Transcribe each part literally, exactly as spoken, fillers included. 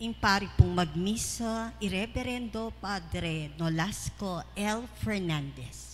Ing pari pung magmisa, i Reberendo Padre Nolasco L. Fernandez.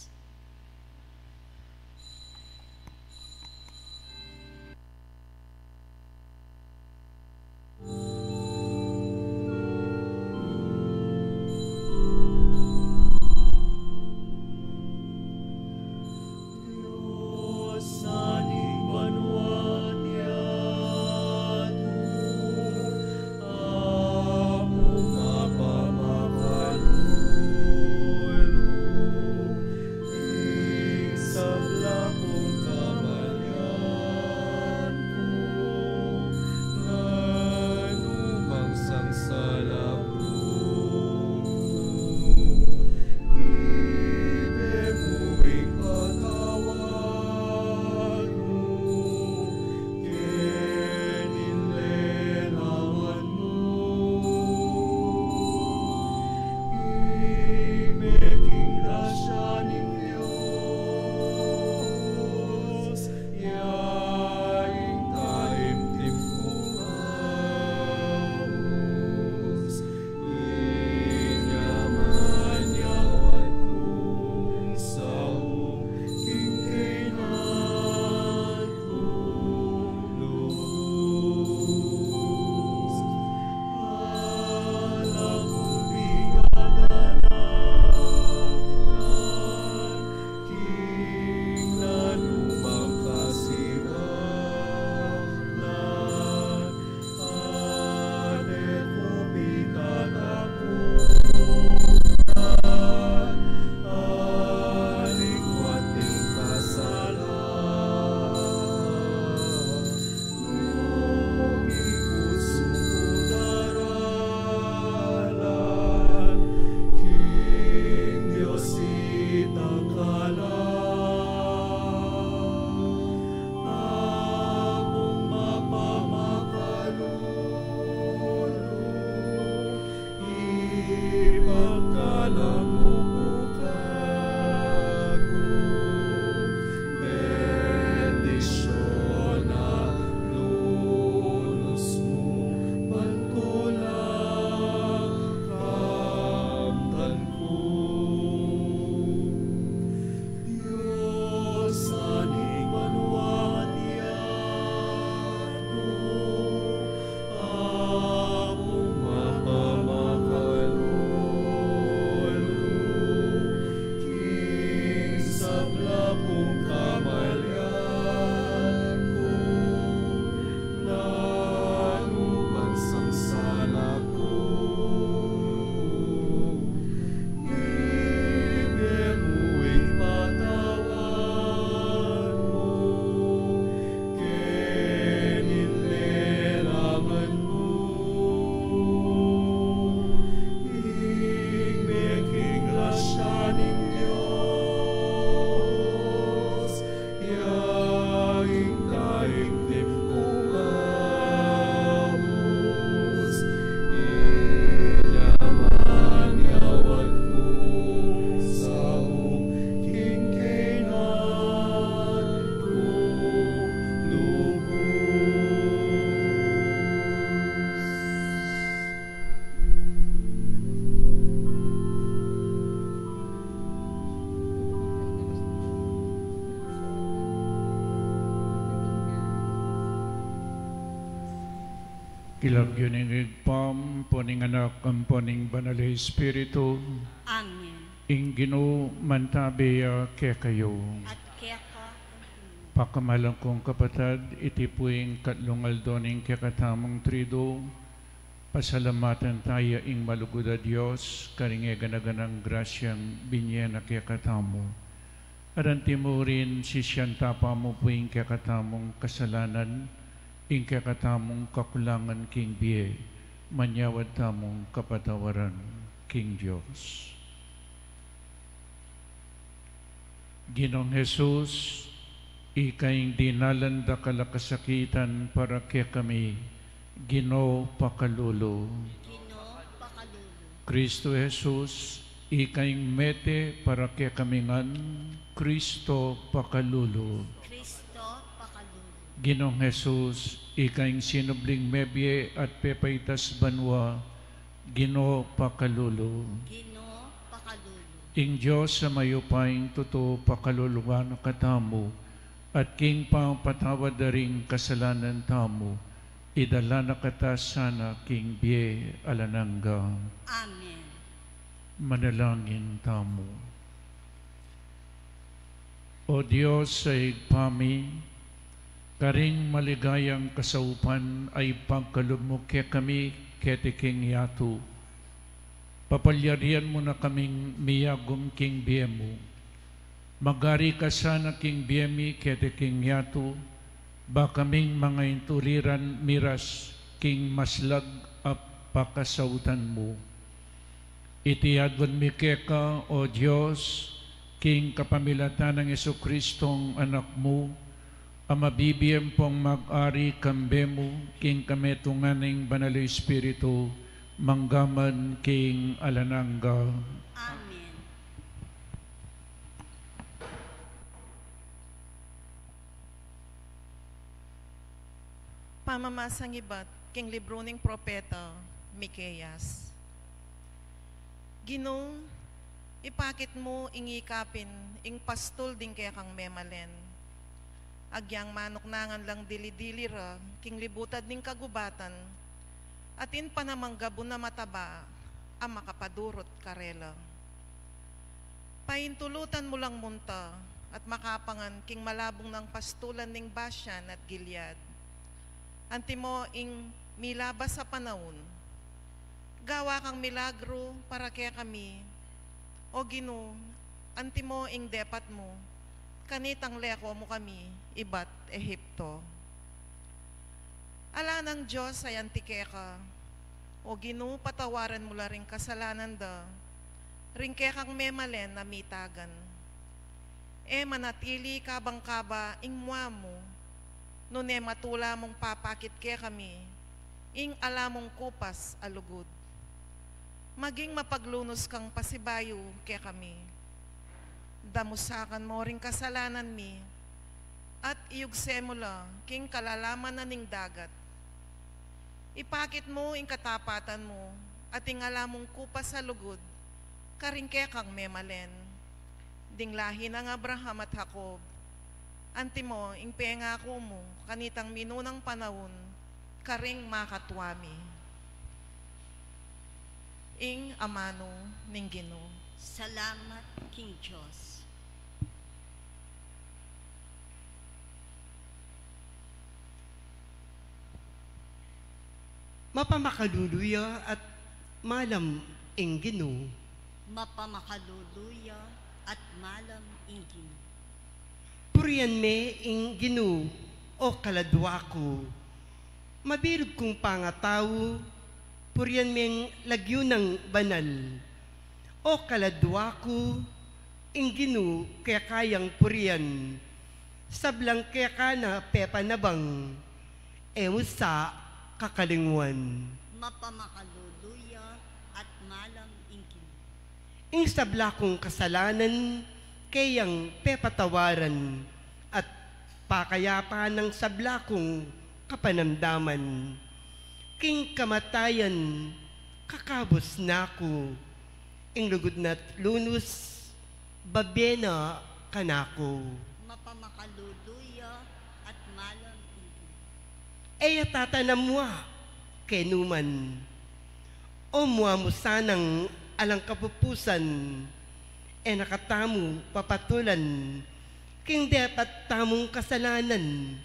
King lagyu ning Ibpa, ampo ning Anak, ampo ning Banal a Espiritu. Amen. Ing Ginu mantabe ya kekayu. At keka. Pakamalan kung kapatad, iti pu ing katlung aldo ning kekatamung Triduum. Pasalamatan taya ing malugud a Dios, karing e gana-ganang grasyang binie na kekatamu. At anti murin sisian tapa mu pu ing kekatamung kasalanan, ing kekatamung kakulangan king bie, manyawad tamung kapatawaran king Dios. Ginung Jesus, ika ing dinalan dakal a kasakitan para kekami, Ginu pakalulu. Ginu pakalulu. Kristo Jesus, ika ing mete para kekami ngan, Kristo pakalulu. Kristo pakalulu. Ginung Jesus, Ika ing sinubling mebie at pepaitas banua, Ginu, pakalulu. Ginu, pakalulu. Ing Dios a mayupaya ing tutu pakaluluan na katamu, at king pamapatawad da ring kasalanan tamu, idala na kata sana king bie alang angga. Amen. Manalangin tamu. O Dios a Ibpa mi, karing maligayang kasaupan a ipagkalub mu kekami keti king yatu, papalyarian mu na kaming miyagum king bie mu. Magari ka sana king bie mi keti king yatu, ba kaming mangaintuliran miras king maslag a pakasautan mu. Iti aduan mi keka, O Dios, king kapamilatan nang Jesucristong Anak mu, a mabibie ampong mag-ari kambe mu, king kametungan ning Banal a Espiritu, mangga man king alang angga. Amen. Pamamasang ibat king libru ning propeta Miqueas. Ginu, ipakit mu ing ikapin ing pastul ding kekang memalen. Agyang manuknangan lang dili-dili ra king libutad ning kagubatan, atin pa namang gabun a mataba a makapadurut karela. Paintulutan mu lang munta at makapangan king malabung nang pastulan ning Bashan at Gilead. Antimo ing milabas a panaun, gawa kang milagru para kekami, O Ginu, antimo ing depat mu, kanitang leko mu kami ibat Egipto. Ala nang Dios a anti keka, O Ginu, patawaran mu la ring kasalanan da, ring kekang memalen a mitagan. E manatili kabang kaba ing mua mu, nune matula mung papakit kekami ing ala mung kupas a lugud. Maging mapaglunus kang pasibayu kekami. Damusakan mu ring kasalanan mi, at iyugse mu la king kalalaman na ning dagat. Ipakit mu ing katapatan mu at ing ala mung kupas a lugud karing kekang memalen, ding lahi nang Abraham at Jacob, antimo ing pengaku mu kanitang minunang panaun karing makatua mi. Ing amanu ning Ginu. Salamat king Dios. Mapamakalulu ya at malam ing Ginu. Mapamakalulu ya at malam ing Ginu. Purian me ing Ginu, o kaladua ku. Mabilug kung pangatau, purian meng lagyu nang banal. O kaladua ku, ing Ginu keka yang purian, sablang keka na pepanabang, e mu sa kakalinguan. Mapamakalulu ya at malam ing Ginu. Ing sabla kung kasalanan, keyang pepatawaran, at pakayapan nang sabla kung kapanamdaman. King kamatayan, kakabus na ku, ing lugud na't lunus, babie na kanaku. Mapamakalulu ya at malam ing Ginu. E ya tatanam mua kenu man. O mua mu sanang alang kapupusan, e na katamu papatulan king depat tamung kasalanan,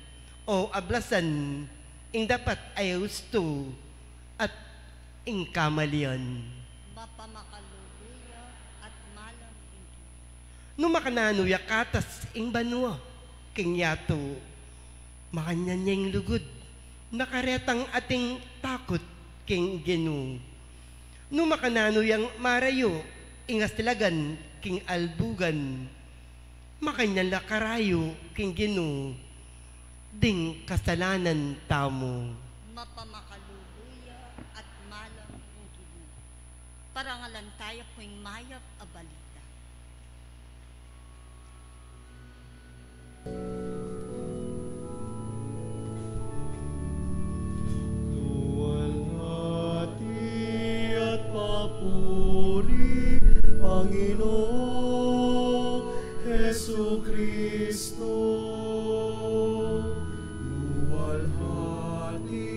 o ablasan ing dapat a e ustu at ing kamalian. Mapamakalulu ya at malam ing Ginu. Nu makananu ya katas ing banua king yatu, makanyan ya ing lugud na karetang ating takut king Ginu. Nu makananu yang marayu ing aslagan king albugan, makanyan la karayu king Ginu ding kasalanan tamu. Mapamakalulu ya at malam ing Ginu. Parangalan taya pu ing mayap a balita. Ginu Jesucristo, luwalhati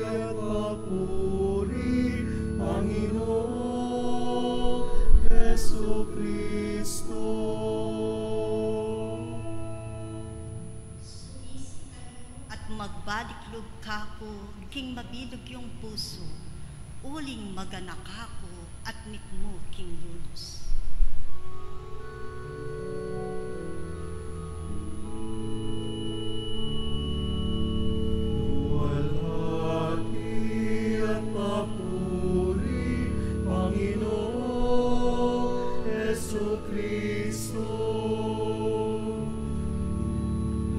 at papuri, Panginoon Jesucristo. At magbalik lub kaku king mabilug yung pusu, uling maganak aku at mitmu king lunus. Luwalhati at papuri, Panginoon Jesucristo.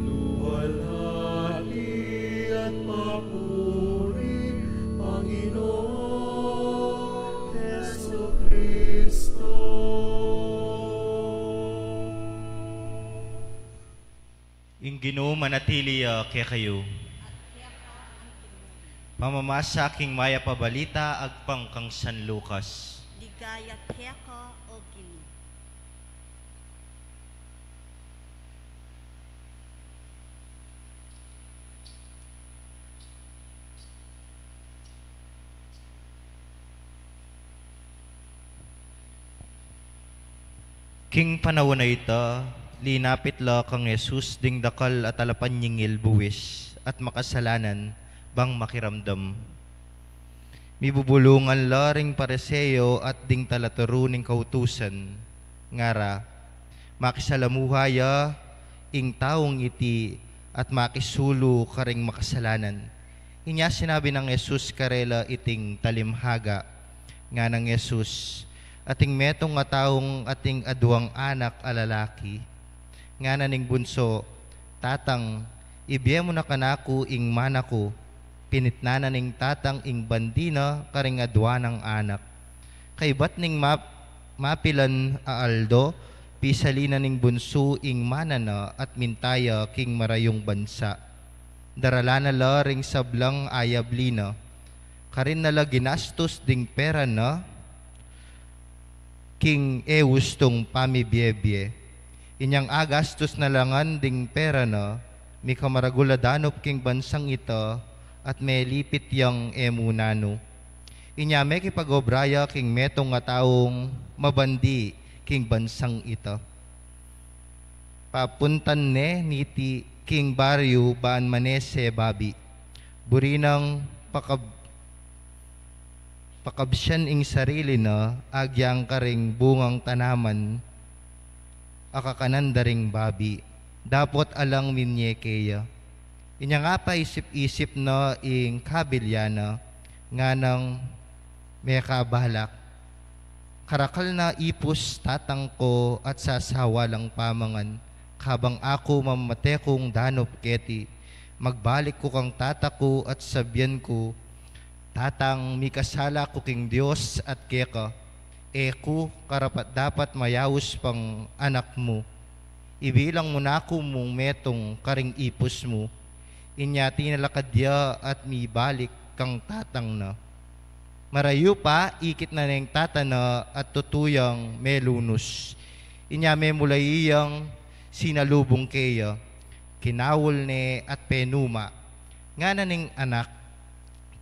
Luwalhati at papuri, Panginoon Jesucristo. Ing Ginu manatili ya kekayu. Pamamasa king Mayap a Balita agpang kang San Lucas. Ligaya keka, O Ginu. King panaun a ita, linapit la kang Jesus ding dakal a talapanyingil, buwis, at makasalanan, bang makiramdam. Mibubulungan la ring Pariseo at ding talaturu ning kautusan, ngara, makisalamuha ya ing taung iti at makisulu karing makasalanan. Inya sinabi nang Jesus karela iting talimhaga. Nganang Jesus, ating metung a taung ating aduang anak a lalaki. Ngana ning bunsu, Tatang, ibie mu na kanaku ing mana ku. Pinitnan na ning tatang ing bandi na karing adua nang anak. Kaybat ning map-, mapilan a aldo, pisali na ning bunsu ing mana na at minta ya king marayung bansa. Daralan na la ring sablang ayabli na. Karin na la ginastus ding pera na king e ustung pamibiebie. Inyang agastus na la ngan ding pera na, mikamaragul a danup king bansang ita, at melipit yang e mu nanu. Inya mekipag-obra ya king metung a taung mabandi king bansang ita. Papuntan ne niti king baryu ban manese babi. Buri nang pakab-, pakabsian ing sarili na agyang karing bungang tanaman a kakanan da ring babi, dapot alang minye keya. Inya nga paisip-isip na ing kabilya na, nganang mekabalak, karakal na ipus tatang ku at sasawa lang pamangan, kabang aku mamate kung danup keti. Magbalik ku kang tata ku at sabian ku, Tatang, mikasala ku king Dios at keka, e ku karapat-dapat mayaus pang anak mu. Ibilang mu na ku mung metung karing ipus mu. Inya tinalakad ya at mibalik kang tatang na. Marayu pa, ikit na neng tata na at tutu yang melunus. Inya memulayi yang sinalubung keya. Kinaul ne at penuma. Ngana ning anak,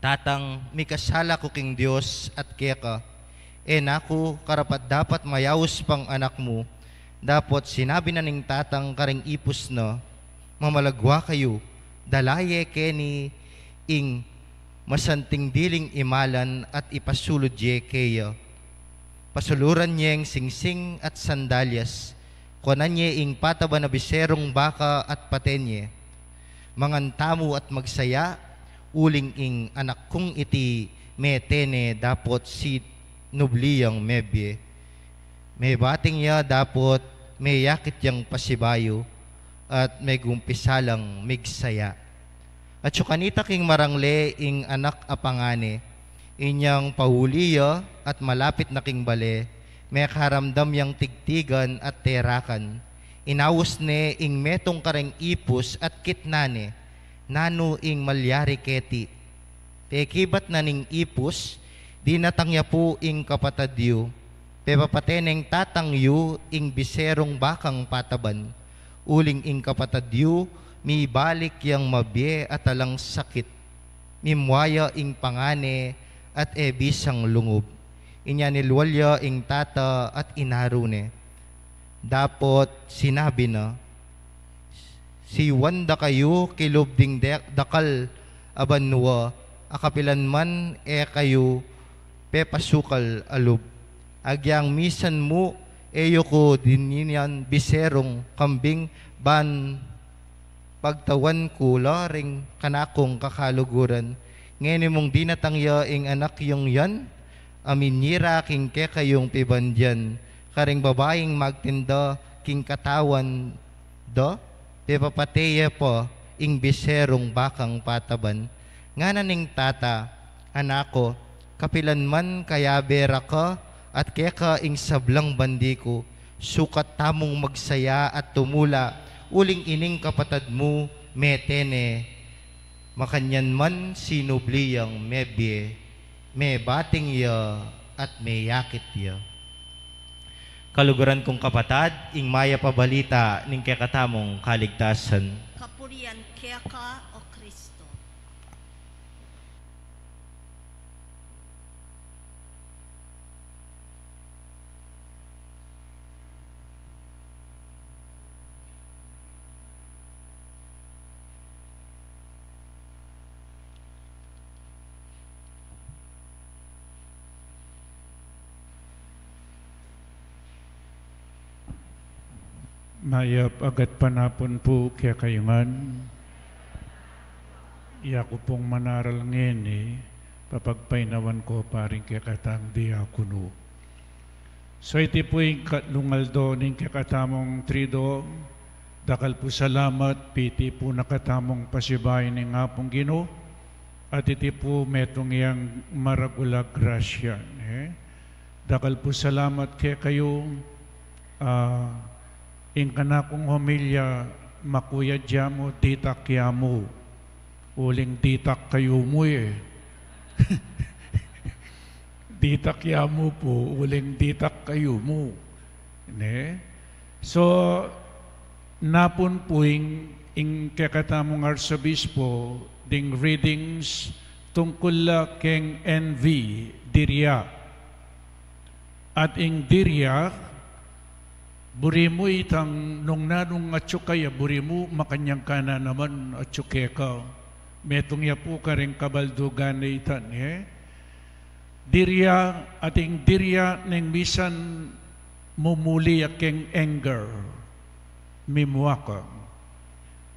Tatang, mikasala ku king Dios at keka. E na ku karapat-dapat mayaus pang anak mu. Dapot sinabi na ning tatang karing ipus na, Mamalagwa kayu, dala ye keni ing masanting diling imalan at ipasulud ye keya. Pasuluran yeng singsing at sandalyas, kuanan ye ing pataban a biserung baka at paten ye. Mangan tamu at magsaya, uling ing anak kung iti mete ne dapot sinubli yang mebie. Mebating ya dapot meyakit yang pasibayu, at megumpisa lang migsaya. Atsu kanita king marangle ing anak a pangane, inyang pauli ya at malapit na king bale, mekaramdam yang tigtigan at terakan. Inaus ne ing metung kareng ipus at kitnan ne, nanu ing malyari keti. Pekibat na ning ipus, dinatang ya pu ing kapatad yu. Pepapate neng tatang yu ing biserung bakang pataban, uling ing kapatad yu mibalik yang mabie at alang sakit. Mimua ya ing pangane at e bisang lungub. Inya nilwal ya ing tata at inaru ne. Dapot sinabi na, "Siwan da kayu kilub ding de-, dakal a banua, a kapilan man e kayu pepasukal a lub. Agyang misan mu e yu ku dininan biserung kambing ban pagtawan ku la ring kanakung kakaluguran. Ngeni mung dinatang ya ing anak yung yan, a minyira king kekayung pibandian, karing babaing magtinda king katawan da, pepapate ya pa ing biserung bakang pataban." Ngana ning tata, "Anak ku, kapilan man kayabe ra ka at keka ing sablang bandi ku, sukat tamung magsaya at tumula, uling ining kapatad mu mete ne. Makanyan man sinubli yang mebie, mebating ya at meyakit ya." Kaluguran kung kapatad, ing mayap a balita ning kekatamung kaligtasan. Kapurian keka, O Kristo. Mayap a gatpanapun pu kekayu ngan. Yaku pung manaral ngeni, papagpainawan ku pa ring kekatang diakonu. So, iti pu ing katlung aldo ning kekatamung Triduum. Dakal pu salamat, piti pu na katamung pasibayu ning Apung Ginu, at iti pu metung yang maragul a grasya, e. Dakal pu salamat kekayu, a, ing kanakung homilya, makuyad ya mu, ditak ya mu. Uling ditak kayu mu, e. Ditak ya mu pu, uling ditak kayu mu. Ne? So, napun pu ing, ing kekatamung Arsobispo, ding readings tungkul la keng N V, diria. At ing diria, buri mu itang nung nanung atyu ka ya, buri mu, makanyan ka na naman atyu keka. Metung ya pu karing kabaldugan ne ita, e. Diria, ating diria neng misan mumuli ya keng anger, mimua ka.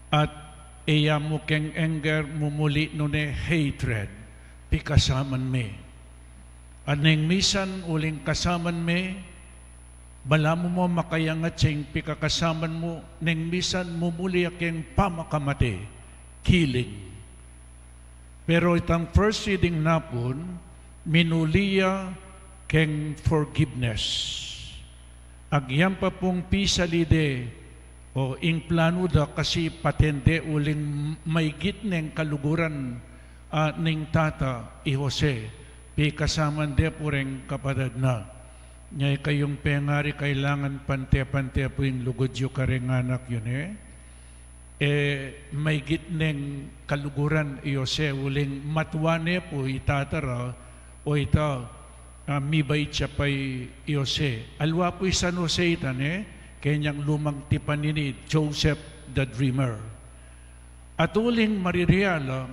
At e ya mu keng anger mumuli nune hatred, pikasaman me. At neng misan uling kasaman me, balamu mu makayangat ya ing pikakasaman mu, neng misan mumuli ya keng pamakamate, killing. Pero itang first reading napun, minuli ya keng forgiveness. Agyang pa pung pisalide, o ing planu da kasi patende uling maigit neng kaluguran, a, ning tata i Jose, pikasaman de pu reng kapatad na. Nya ikayung pengari kailangan pante-pante pu ing lugud yu kareng anak yu, e. E, maigit neng kaluguran i Jose, uling matua ne pu i tata ra, o ita, a, mibait ya pa i Jose. Aliwa pu i San Jose ita, ne, kenyang lumang tipan ini, Joseph the Dreamer. At uling maririal,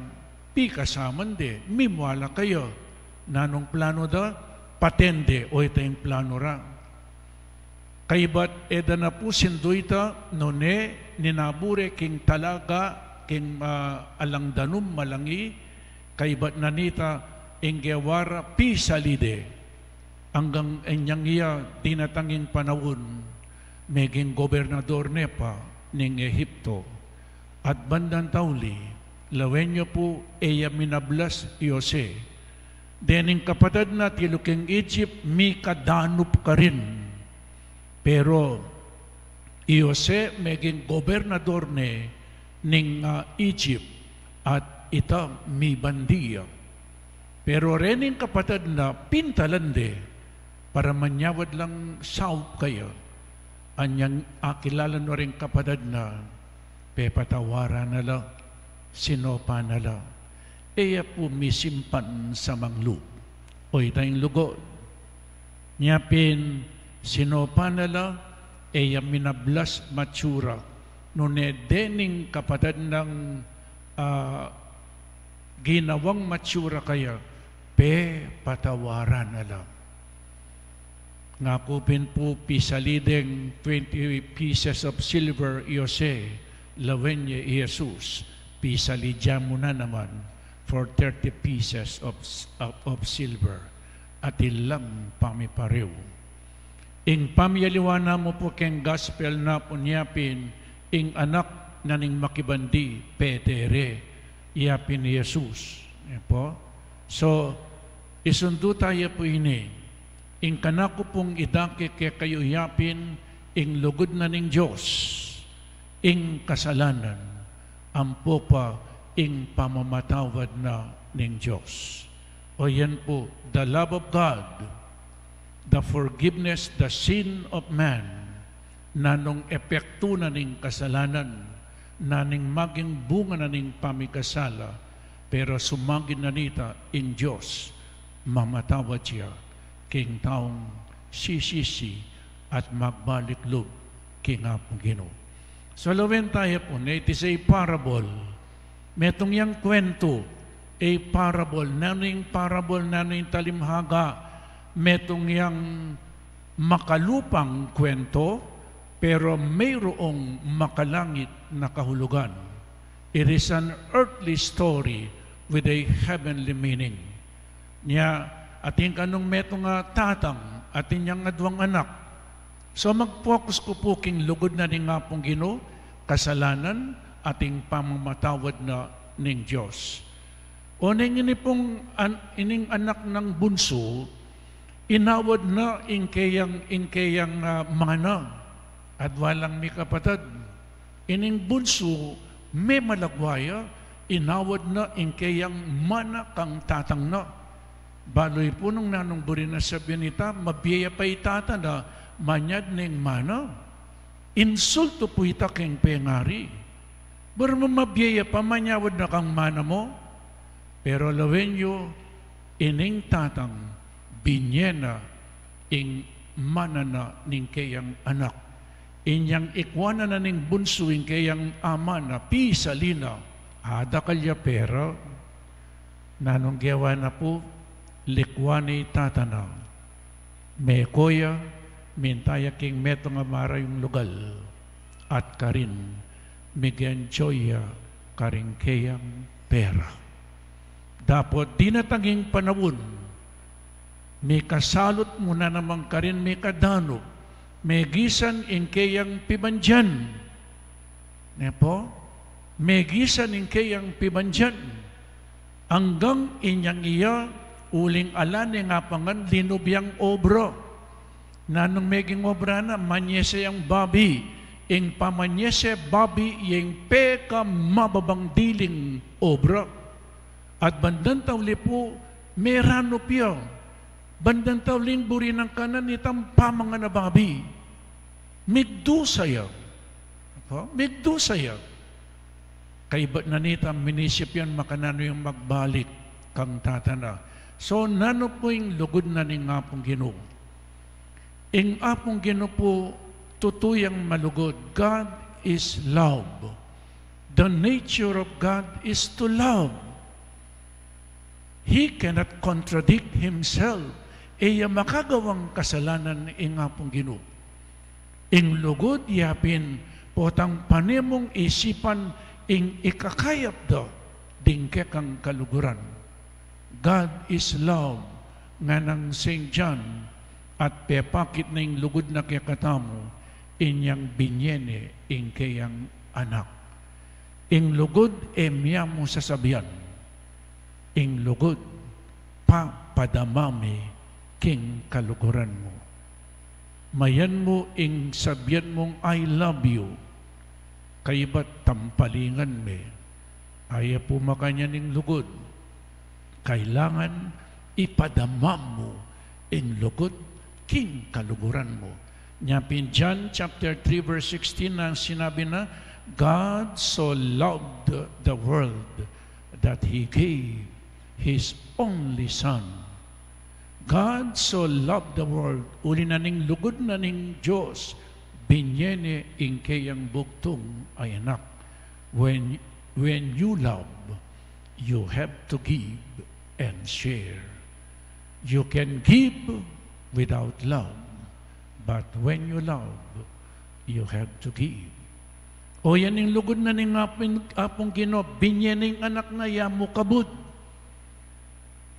pikasaman de, mimua la kaya, nanung planu da, patende, o ita ing planu ra. Kaybat e da na pu sinduita, nune ninabu re king talaga, king, a, alang danum malangi, kaybat na nita ing gewa ra pisalide. Anggang inyang iya dinatang ing panaun, meging gobernador ne pa ning Ehipto. At bandang tauli, lawen yu pu e ya minablas i Jose. Dening kapatad na tilu king Egypt, mikadanup karin. Pero i Jose meging gobernador ne ning, a, Egypt, at ita mibandi ya. Pero rening kapatad na pintalan de, Para manyawad lang saup kaya, anyang akilala no ring kapatad na, pepatawaran na la, sinopan na la. E ya pu misimpan sa manglu. O itang lugud. Nya pin, sinopan na la, e ya minablas matsura. Nune dening kapatad nang, ah, ginawang matsura kaya, pepatawaran na la. Ngaku pin pu pisali deng twenty pieces of silver, i Jose, lawen ye i Jesus, pisali ya mu na naman for thirty pieces of, of, of silver. Atin lang pamiparew. Ing pamiyaliwan na mu pu keng gospel na pu nya pin, ing anak na ning makibandi, pedere, ya pin i Jesus. E pu? So, isundu taya pu ini. Ing kanaku pung idake kekayu ya pin, ing lugud na ning Dios, ing kasalanan, ampo pa ing pamamatawad na ning Dios. O yan pu, the love of God, the forgiveness, the sin of man, nanung epektu na ning kasalanan, naning maging bunga na ning pamikasala, pero sumagin na nita ing Dios, mamatawad ya king taung sisisi at magbalik lub king Apung Ginu. So, lawen taya pu, ne, it is a parable. Metung yang kuwentu, a parable. Nanu ing parable, nanu ing talimhaga? Metung yang makalupang kuwentu, pero mayruong makalangit na kahulugan. It is an earthly story with a heavenly meaning. Nya, atin kanung metung a tatang, atin yang aduang anak. So, mag-focus ku pu king lugud na ning Apung Ginu, kasalanan, at ing pamamatawad na ning Dios. O neng ini pung an-, ining anak nang bunsu, inawad na ing keyang, ing keyang, ah, mana. Adwa lang mikapatad. Ining bunsu, memalagwa ya, inawad na ing keyang mana kang tatang na. Balu yu pu nung nanung buri na sabian ita, mabie ya pa i tata na, manyad neng mana. Insultu pu ita keng pengari. Buri mu mabie ya pa, manyawad na kang mana mu. Pero lawen yu, ining tatang, binye na ing mana na ning keyang anak. Inyang ikwa na ning bunsu ing keyang ama na, pisali na, adakal ya pera. Nanung gewa na pu, likwan ne i tata na. Meko ya, minta ya king metung a marayung lugal. At karin, mig-enjoy ya karing keyang pera. Dapot dinatang ing panaun, mikasalut mu na naman karin, mikadanup, megisan ing keyang pibandian. Ne pu? Megisan ing keyang pibandian. Anggang inyang iya, uling ala neng apangan, linub yang obra. Nanung meging obra na? Manyese yang babi. Ing pamanyese babi, ya ing pekamababang diling obra. At bandang tauli pu, meranup ya. Bandang tauli, buri nang kanan itang pamangan a babi. Migdusa ya. Apo? Migdusa ya. Kaybat na nita, minisip yan, makananu yang magbalik kang tata na. So, nanu pu ing lugud na ning Apung Ginu? Ing Apung Ginu pu tutu yang malugud. God is love. The nature of God is to love. He cannot contradict himself. E ya makagawang kasalanan ing Apung Ginu. Ing lugud ya pin potang pane mung isipan ing ikakayap da ding kekang kaluguran. God is love, nganang Saint John, at pepakit na ing lugud na kekatamu, inyang binye ne ing keyang anak. Ing lugud e mia mu sasabian. Ing lugud, papadama mi king kaluguran mu. Mayan mu ing sabian mung "I love you", kaybat tampalingan me. Aya pu makanyan ing lugud. Kailangan ipadama mu ing lugud king kaluguran mu. Nya pin John chapter three verse sixteen na sinabi na, "God so loved the world that He gave His only Son." God so loved the world, uli na ning lugud na ning Dios, binye ne ing keyang bugtung a anak. When, when you love, you have to give and share. You can give without love, but when you love, you have to give. O yan ing lugud na ning Apung, Apung Ginu, binye ning anak na, ya mu kabud.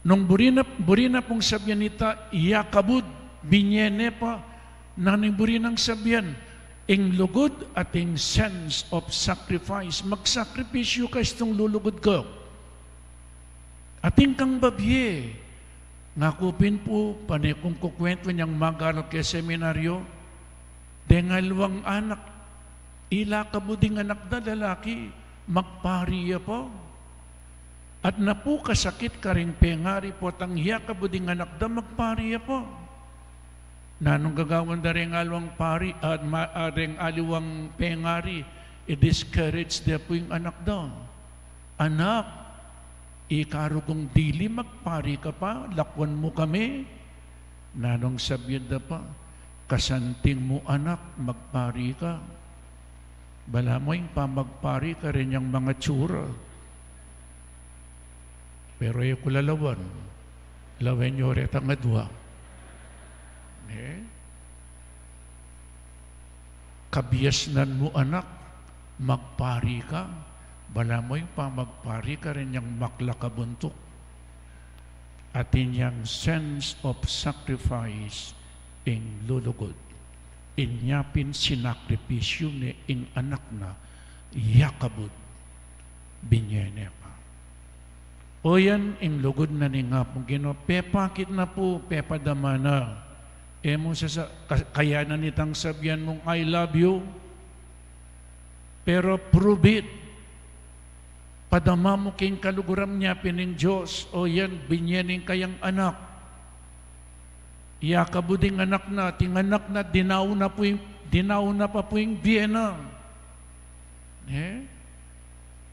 Nung buri na, buri na pung sabian ita, ya kabud, binye ne pa, nanu ing buri nang sabian, ing lugud at ing sense of sacrifice. Magsakripisyu ka istung lulugud ka. Atin kang babie. Ngaku pin pu, pane kung kukuwentu nyang mag-aral ke seminaryo, deng aliwang anak, ila kabud ing anak da lalaki, magpari ya pa. At na pu kasakit karing pengari, potang ya kabud ing anak da, magpari ya pa. Nanung gagawan da reng aliwang pari, ah, ma-, ah, reng aliwang pengari, i-discourage de pu ing anak da. "Anak, ika rugung dili, magpari ka pa, lakwan mu kami." Nanung sabian da pa, "Kasanting mu, anak, magpari ka. Balamu ing pamagpari karin yang mangatsura." Pero e ku lalawan, lawen yu retang adua. Eh? "Kabiasnan mu, anak, magpari ka. Balamu ing pamagpari karin yang makla kabuntuk." Atin yang sense of sacrifice ing lulugud. Inya pin sinakripisyu ne ing anak na, ya kabud, binye ne pa. O yan ing lugud na ning Apung Ginu, pepakit na pu, pepadama na. E mu sasa-, ka-, kayanan itang sabian mung, "I love you." Pero prove it. Padama mu king kaluguran mu. Nya pin ing Dios, o yan, binye ne ing kayang anak. Ya kabud ing anak na, ating anak na, dinau na pu ing, dinau na pa pu ing bie na. Eh?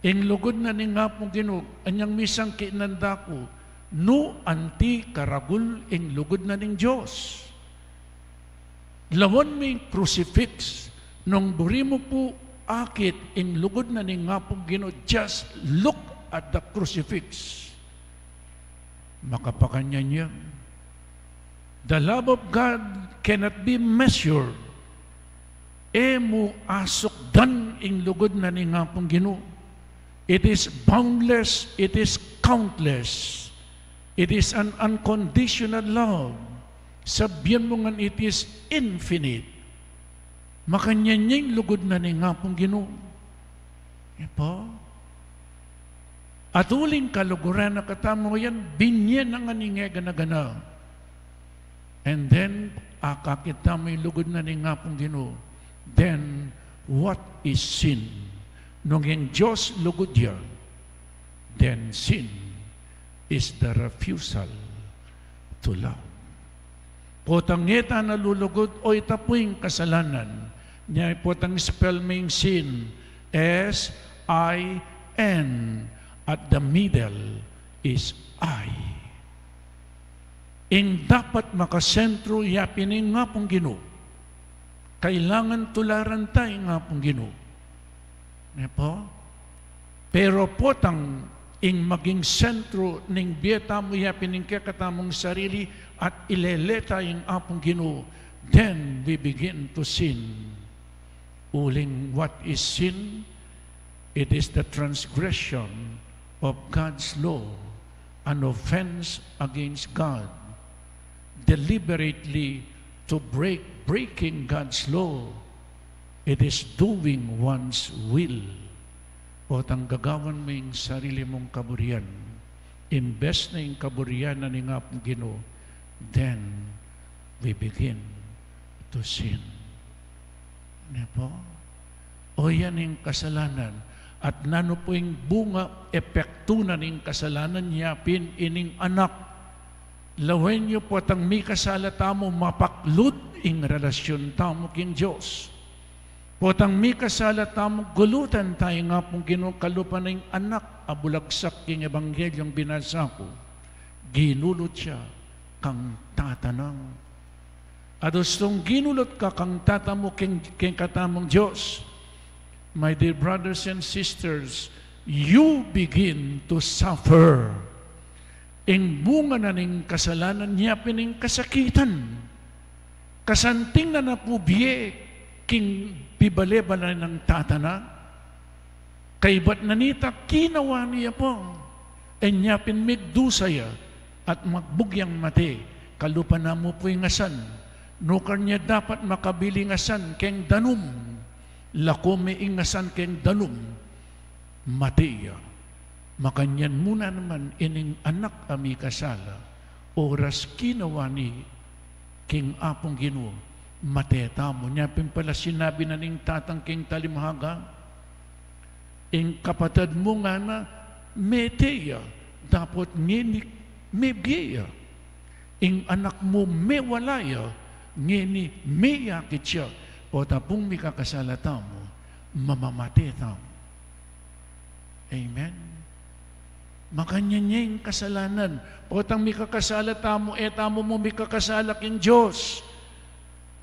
Ing lugud na ning Apung Ginu, anyang misangkinan da ku, nu anti karagul ing lugud na ning Dios. Lawan mu ing crucifix, nung buri mu pu akit ing lugud na ning Apung Ginu, just look at the crucifix. Makapakanyan ya. The love of God cannot be measured. E mu asukdan ing lugud na ning Apung Ginu. It is boundless, it is countless. It is an unconditional love. Sabian mu ngan, it is infinite. Makanyan ya ing lugud na ning Apung Ginu. E pa? At uling kaluguran na katamu yan, binye na ngan ing e gana-gana. And then, akakit tamu ing lugud na ning Apung Ginu. Then, what is sin? Nung ing Dios lugud ya, then sin is the refusal to love. Potang e ta na lulugud, o ita pu ing kasalanan. Nya potang spell mu ing sin, S I N, at the middle is I. Ing dapat makasentro ya pin ing Apung Ginu. Kailangan tularan ta ing Apung Ginu. Ne pu? Pero potang ing maging sentro ning bie tamu ya pin ing kekatamung sarili at ilele ta ing Apung Ginu, then we begin to sin. Uling what is sin? It is the transgression of God's law, an offense against God. Deliberately to break, breaking God's law, it is doing one's will. Potang gagawan mu ing sarili mung kaburian, imbes na ing kaburian na ning Apung Ginu, then we begin to sin. Ne pu? O yan ing kasalanan. At nanu pu ing bunga, epektu na ning kasalanan? Ya pin ining anak. Lawen yu, potang mikasala tamu, mapaklud ing relasyun tamu king Dios. Potang mikasala tamu, gulutan taya ing Apung Ginu kalupa na ing anak a bulagsak king ebanghelyung binasa ku. Ginulut ya kang tata na. At ustung ginulut ka kang tata mu king, king katamung Dios, my dear brothers and sisters, you begin to suffer. Ing bunga na ning kasalanan, nya pin ing kasakitan. Kasanting na na pu bie king pibale-bale nang tata na. Kaybat na nita, kinawa ne ya pu. Inya pin migdusa ya at magbugyang mate, kalupa na mu pu ing asan. Nukar ne dapat makabili ing asan keng danum. Lako me ing asan keng danum, mate ya. Makanyan mu na naman ining anak a mikasala, oras kinawa ne king Apung Ginu, mate tamu. Nya pin pala sinabi na ning tatang king talimhaga, ing kapatad mu ngana, mete ya, dapot ngeni mebie ya. Ing anak mu mewala ya, ngeni meyakit ya. Potang pung mikakasala tamu, mamamate tamu. Amen. Makanyan ya ing kasalanan. Potang mikakasala tamu, e tamu mu mikakasala king Dios.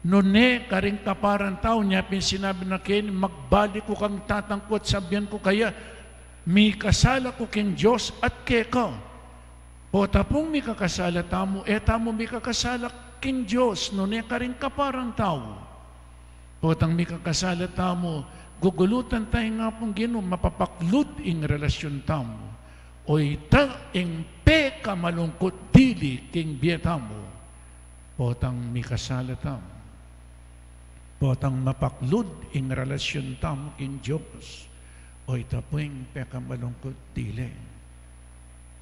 Nune karing kaparan tau, nya pin sinabi na keni, magbalik ku kang tatang ku at sabian ku kaya, mikasala ku king Dios at keka. Potang pung mikakasala tamu, e tamu mikakasala king Dios, nune karing kaparan tau. Potang mikakasala tamu, gugulutan taya ing Apung Ginu, mapapaklud ing relasyun tamu. Oyta ing pekamalungkut dili king bie tamu. Potang mikasala tamu, potang mapaklud ing relasyun tamu king Dios, oyta pu ing pekamalungkut dili.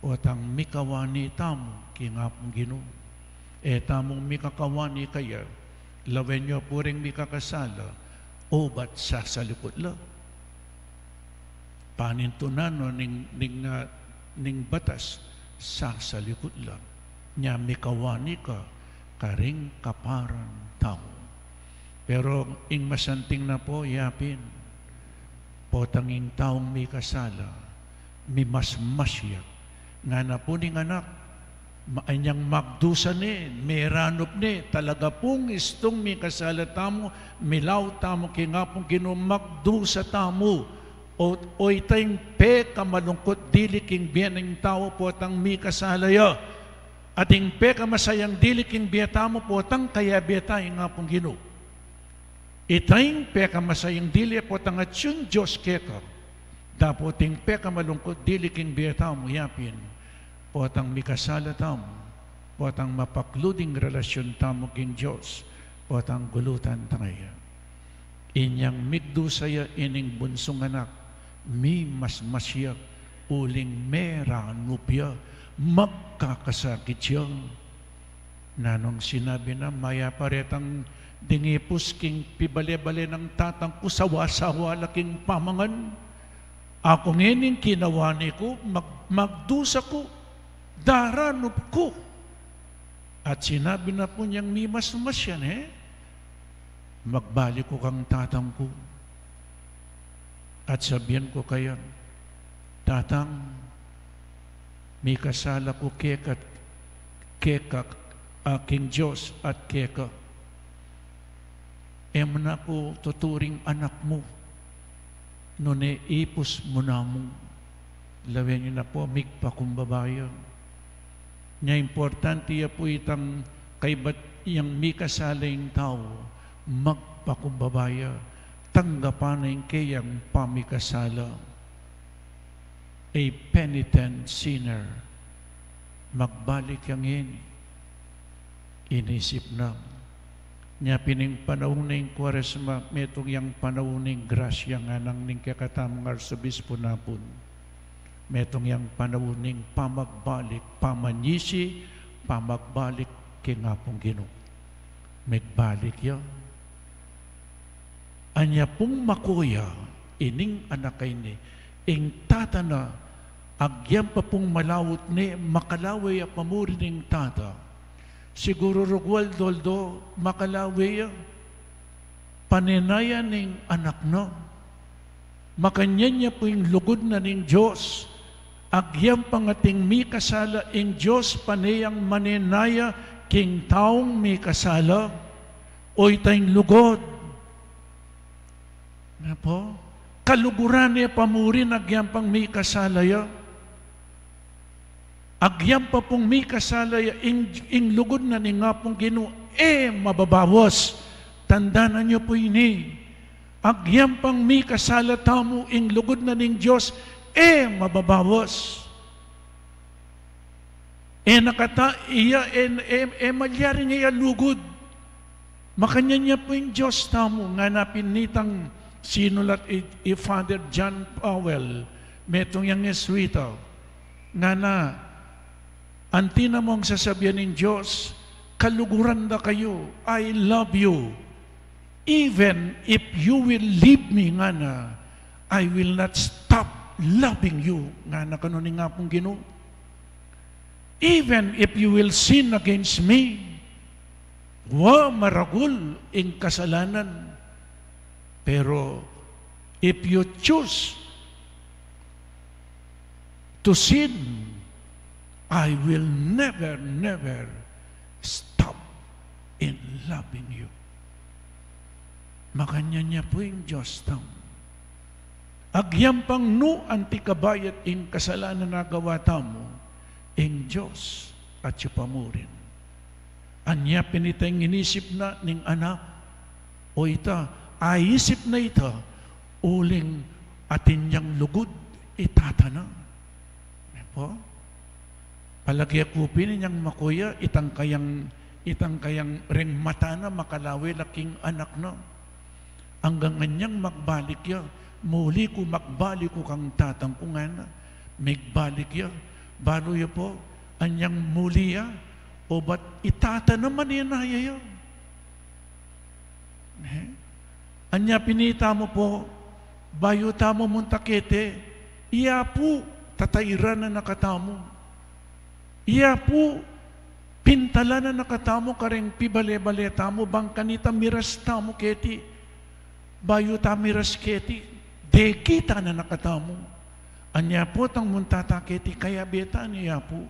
Potang mikawani tamu king Apung Ginu, e tamu mikakawani kaya. Lawen yu pu ring mikakasala, obat sasalikut la. Panintunan no ning, ning, ah, ning batas, sasalikut la. Nya mikawani ka karing kaparan tau. Pero ing masanting na pu, yapin, potang ing taung mikasala, mimasmas ya. Ngana pu ning anak, ma-, inyang magdusa ne, meranup ne, talaga pung istung mikasala tamu, milaut tamu king Apung Ginu, magdusa tamu. O, oyta ing pekamalungkut dili king bie ning tau, potang mikasala ya. At ing pekamasayang dili king bie tamu, potang kayabe ta ing Apung Ginu. Ita ing pekamasayang dili, potang atiu ing Dios keka. Dapot ing pekamalungkut dili king bie tamu, yapin, potang mikasala tamu, potang mapaklud ing relasyun tamu king Dios, potang gulutan taya. Inyang migdusa ya ining bunsung anak, mimasmas ya, uling meranup ya, magkakasakit ya. Nanung sinabi na, mayap a retang dingipus king pibale-bale nang tatang ku, sawa-sawa la king pamangan. Aku ngening kinawani ku, mag-, magdusa ku, daranup ku. At sinabi na pu niyang mimasmas ya ne, magbalik ku kang tatang ku. At sabian ku kaya, Tatang, mikasala ku keka, keka, a, king Dios at keka. E mu na ku tuturing anak mu, nune ipus mu na mu. Lawen yu na pu, migpakumbaba ya. Nya importante ya pu itang kaybat yang mikasala ing tau, magpakumbaba ya, tanggapan na ing keyang pamikasala. A penitent sinner, magbalik ya ngeni. Inisip na. Nya pin ing panaun ning Kuaresma, metung yang panaun ning grasya, nganang ning kekatamung arsobispu napun. Metung yang panaun ning pamagbalik, pamanyisi, pamagbalik king Apung Ginu. Megbalik ya. Anya pung makuya ining anak a ini, ing tata na, agyang pa pung malaut ne, makalawe ya pamuri ning tata. Siguru rugwal, aldo-aldo, makalawe ya. Panenaya ning anak na. Makanyan ya pu ing lugud na ning Dios. Agyang pang ating mikasala, ing Dios pane yang manenaya king taung mikasala. O ita ing lugud. Na po? Kaluguran ne pa murin agyang pang mikasala ya. Agyang pa pung mikasala ya, ing, ing lugud na ning Apung Ginu, e mababawas. Tandanan yu pu ini. Agyang pang mikasala tamu, ing lugud na ning Dios, e mababawas. E na kata iya, e, e, e malyaring e alugud. Makanyan ya pu ing Dios tamu, ngana pin nitang sinulat i, i Father John Powell, metung yang Jesuita. Ngana, anti na mung sasabian ning Dios, kaluguran da kayu, I love you. Even if you will leave me, ngana, I will not stop loving you, ngana kanu ning Apung Ginu. Even if you will sin against me, wa, maragul ing kasalanan. Pero if you choose to sin, I will never, never stop in loving you. Makanyan ya pu ing Dios tamu. Agyang pang nu anti kabayat ing kasalanan a gawa tamu, ing Dios atyu pa murin. Anya pin ita ing inisip na ning anak, o ita, aisip na ita, uling atin yang lugud i tata na. Ne po? Palage ku pin inyang makuya, itang kayang, itang kayang reng mata na, makalawe la king anak na. Anggang anyang magbalik ya, muli ku, magbalik ku kang tatang ku, ngana. Migbalik ya, balu yu pu, anyang muli ya, obat i tata na manenaya ya. Ne? Anya pin ita mu pu, bayu tamu munta keti, iya pu, tatairan na na katamu. Iya pu, pintalan na na katamu kareng pibale-bale tamu, bang kanita miras tamu keti. Bayu ta miras keti, dekit na na katamu. Anya pu, tang munta ta keti, kayabe ta ne, iya pu.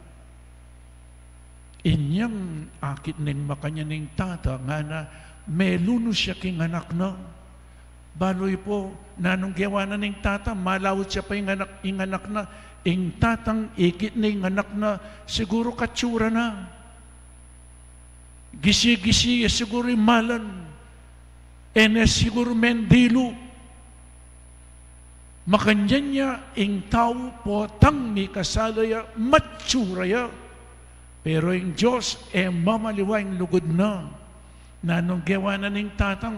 Inyang akit neng makanyan ing tata, ngana, melunus ya king anak na. Balu yu pu, nanung gewa na ning tata, malaut ya pa ing anak, ing anak na, ing tatang ikit ne ing anak na, siguru katsura na. Gisi-gisi ya siguru imalan, e ne siguru mendilu. Makanyan ya ing tau potang mikasala ya, matsura ya. Pero ing Dios, e mamaliwa ing lugud na. Nanung gewa na ning tatang?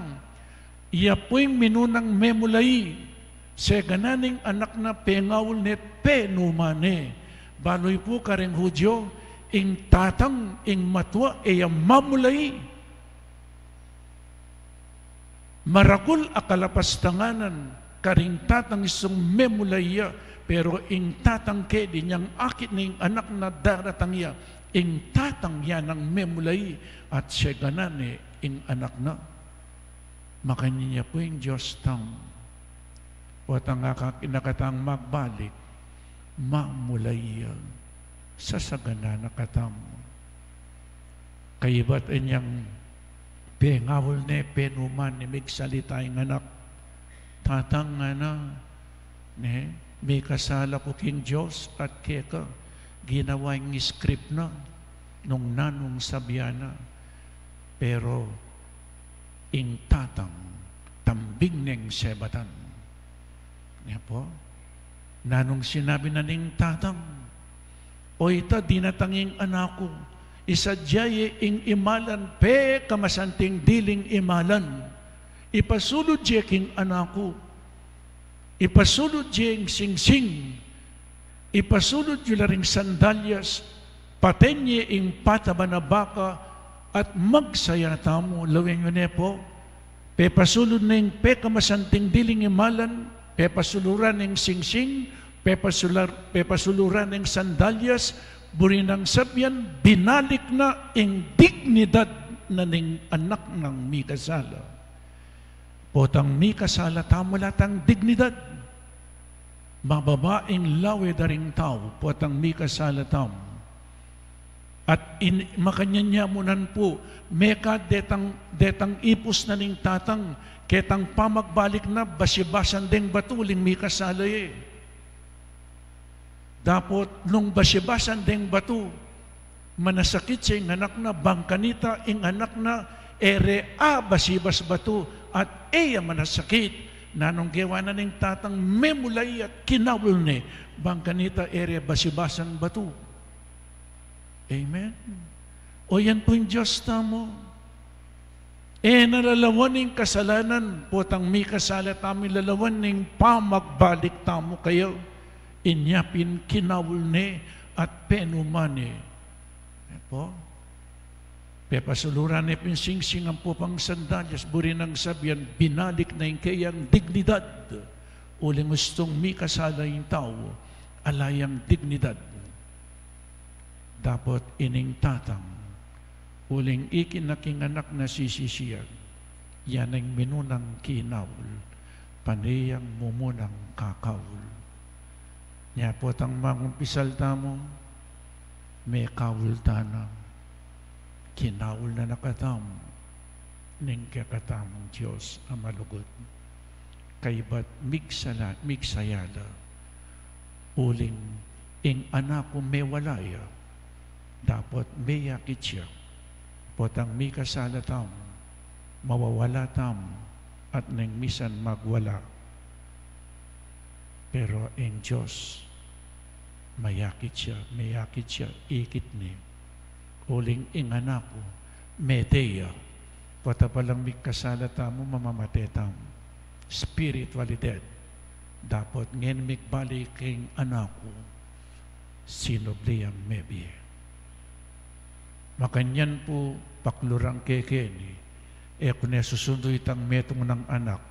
Iya pu ing minunang memulai. Segana ning anak na pengaul ne, penuma ne. Balu yu pu kareng Hudyo, ing tatang, ing matua, e ya mamulai. Maragul a kalapastanganan karing tatang isung memulai ya, pero ing tatang kedi inyang akit ne ing anak na daratang ya, ing tatang ya nang memulai at segana ne ing anak na. Makanyan ya pu ing Dios tamu. Potang akit na katang magbalik, mamulai ya, sasagana na katamu. Kaybat inyang pengaul ne, penuma ne, migsalita ing anak. Tatang, ngana, ne, mikasala ku king Dios at keka, ginawa ing script na, nung nanung sabian na. Pero ing tatang, tambing neng sebatan. Ne pu? Nanung sinabi na ning tatang? O ita, dinatang ing anak ku, isadya ye ing imalan, pekamasanting diling imalan. Ipasulud ye king anak ku. Ipasulud ye ing singsing. Ipasulud yu la ring sandalyas, paten ye ing pataban a baka, at magsaya tamu. Lawen yu ne pu, pepasulud ne ing pekamasanting diling imalan, pepasuluran ne ing singsing, pepasular-, pepasuluran ne ing sandalyas, Buri nang sabian, binalik na ing dignidad na ning anak nang mikasala. Potang mikasala tamu, ala tang dignidad. Mababa ing lawe da ring tau, potang mikasala tamu. At in, makanyan ya mu nan pu, mekad detang, detang ipus na ning tatang, ketang pamagbalik na, basibasan deng batu ing mikasala e. Dapot nung basibasan deng batu, manasakit ya ing anak na, bang kanita ing anak na e re abasibas batu, at e ya manasakit. Nanung gewa na ning tatang? Memula ya at kinaul ne, bang kanita e re basibasan batu. Amen. O yan pu ing Dios tamu. E na lalawan ing kasalanan, potang mikasala tamu, lalawan ing pamagbalik tamu kaya. Inya pin kinaul ne at penuma ne. E pu, pepasuluran ne pin singsing ampo pang sandalyas, buri nang sabian, binalik na ing keyang dignidad. Uling ustung mikasala ing tau, ala yang dignidad. Dapot ining tatang, uling ikit na king anak na sisisian, ya neng minunang kinaul, pane yang mumunang kakaul. Nya potang mangumpisal tamu, mekaul tana, kinaul na na katamu ning kekatamung Dios a malugud. Kaybat migsala, migsaya la. Uling ing anak ku mewala ya, dapot meyakit ya. Potang mikasala tamu, mawawala tamu, at neng misan magwala. Pero ing Dios, mayakit ya, meyakit ya, ikit ne. Uling ing anak ku, mete ya. Pota palang mikasala tamu, mamamate tamu. Spiritually dead. Dapot ngeni migbalik ing anak ku, sinubli yang mebie. Makanyan pu, paklurang kekeni, e ku ne susundu itang metung nang anak.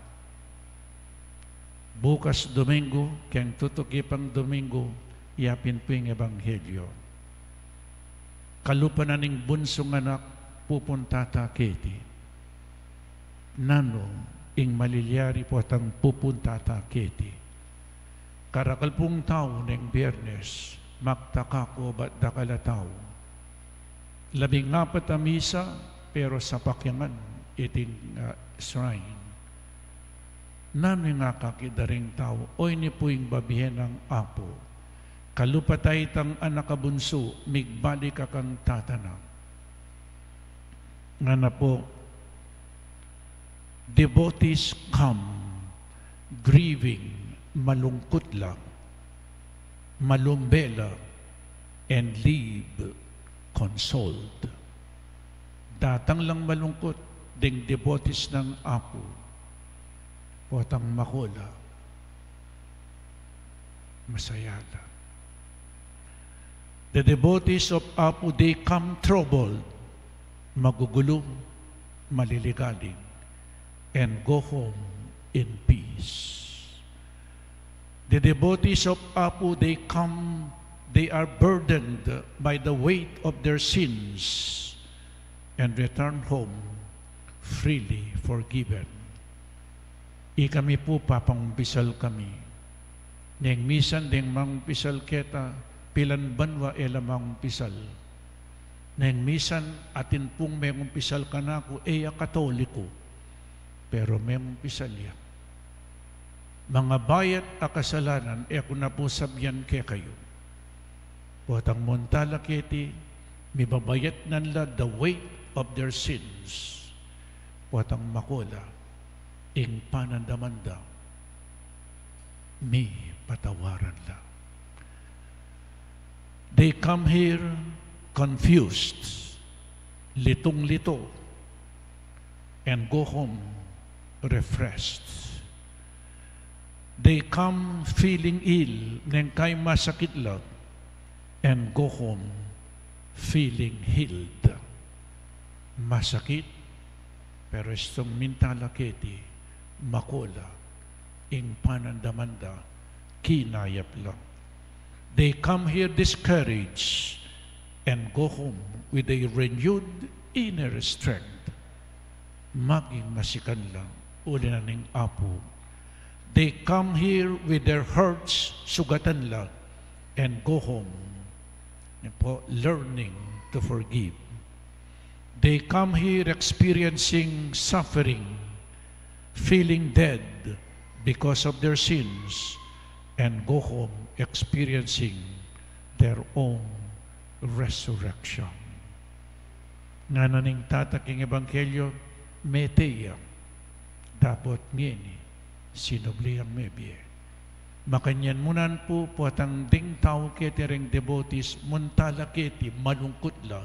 Bukas Domingo, keng tutuki pang Domingo, yapin pu ing ebanghelyo. Kalupa na ning bunsung anak, pupunta ta keti. Nanu ing malilyari potang pupunta ta keti? Karakal pung tau neng Biyernes, magtaka ku bat dakal a tau. Labing apat a misa, pero sapak ya ngan iting, ah, shrine. Nanu ing akakit da ring tau? Oyni pu ing babie nang Apu. Kalupa ta itang anak a bunsu, migbalik a kang tata na. Ngana pu, devotees come grieving, malungkut la, malumbe la, and leave consoled. Datang lang malungkut ding devotees nang Apu, potang mako la, masaya la. The devotees of Apu, they come troubled, magugulu, maliligalig, and go home in peace. The devotees of Apu, they come, they are burdened by the weight of their sins and return home freely forgiven. Ikami pu, papangumpisal kami. Neng misan deng mangumpisal keta, pilan banua e la mangumpisal. Neng misan atin pung mengumpisal kanaku, e ya Katoliko, pero mengumpisal ya. Mangabayat a kasalanan, e ku na pu sabian kekayu. Potang munta la keti, mibabayat nan la the weight of their sins. Potang mako la, ing panandaman da, mipatawaran la. They come here confused, litung-lito, and go home refreshed. They come feeling ill, neng kai masakit la, and go home feeling healed. Masakit, pero istung minta la keti, mako la, ing panandaman da, kinayap la. They come here discouraged, and go home with a renewed inner strength. Maging masikan la, uli na ning Apu. They come here with their hurts, sugatan la, and go home. Yan po, learning to forgive. They come here experiencing suffering, feeling dead because of their sins, and go home experiencing their own resurrection. Ngana ning tata king ebanghelyo, mete ya, dapot ngeni sinubli yang mebie. Makanyan mu nan pu, potang ding tau keti reng devotees, munta la keti, malungkut la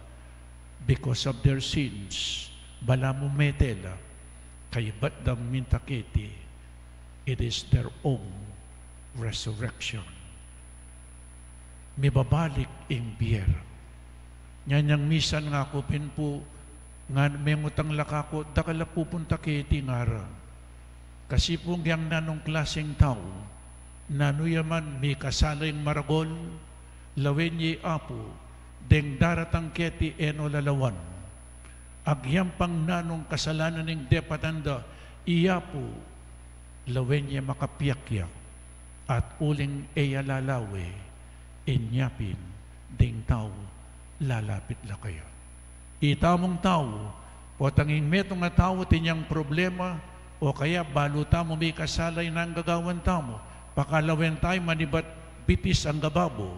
because of their sins. Balamu mete la, kaybat dang minta keti, it is their own resurrection. Mibabalik ing bie ra. Nyanyang misan ngaku pin pu, nga mengutang la kaku, dakal la pupunta keti ngara. Kasi pu yang nanung klaseng tau, nanu ya man mikasala ing maragul, lawen ye Apu, deng daratang keti e no lalawan. Agyang pang nanung kasalanan ing depatan da, iya pu, lawen ye makapiak ya, at uling e ya lalawe, inya pin ding tau lalapit la kaya. Itamung tau, potang ing metung a tau atin yang problema, o kaya balu tamu mikasala ing gagawan tamu, pakalawen tamu manibat bitis angga babo,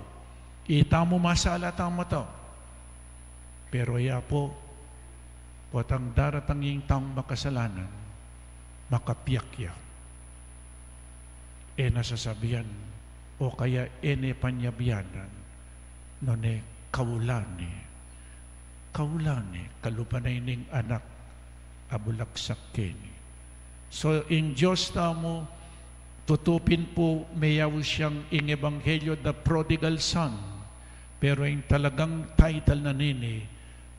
itamu masala tamu tau. Pero ya pu, potang daratang ing taung makasalanan, makapiak ya. E na sasabian, o kaya e ne panyabianan, nune kaulan ne, kaulan ne, kalupa na ining anak a bulagsak keni. So, ing Dios tamu, tutu pin pu, meyaus yang ing ebanghelyo, the prodigal son. Pero ing talagang title na nini,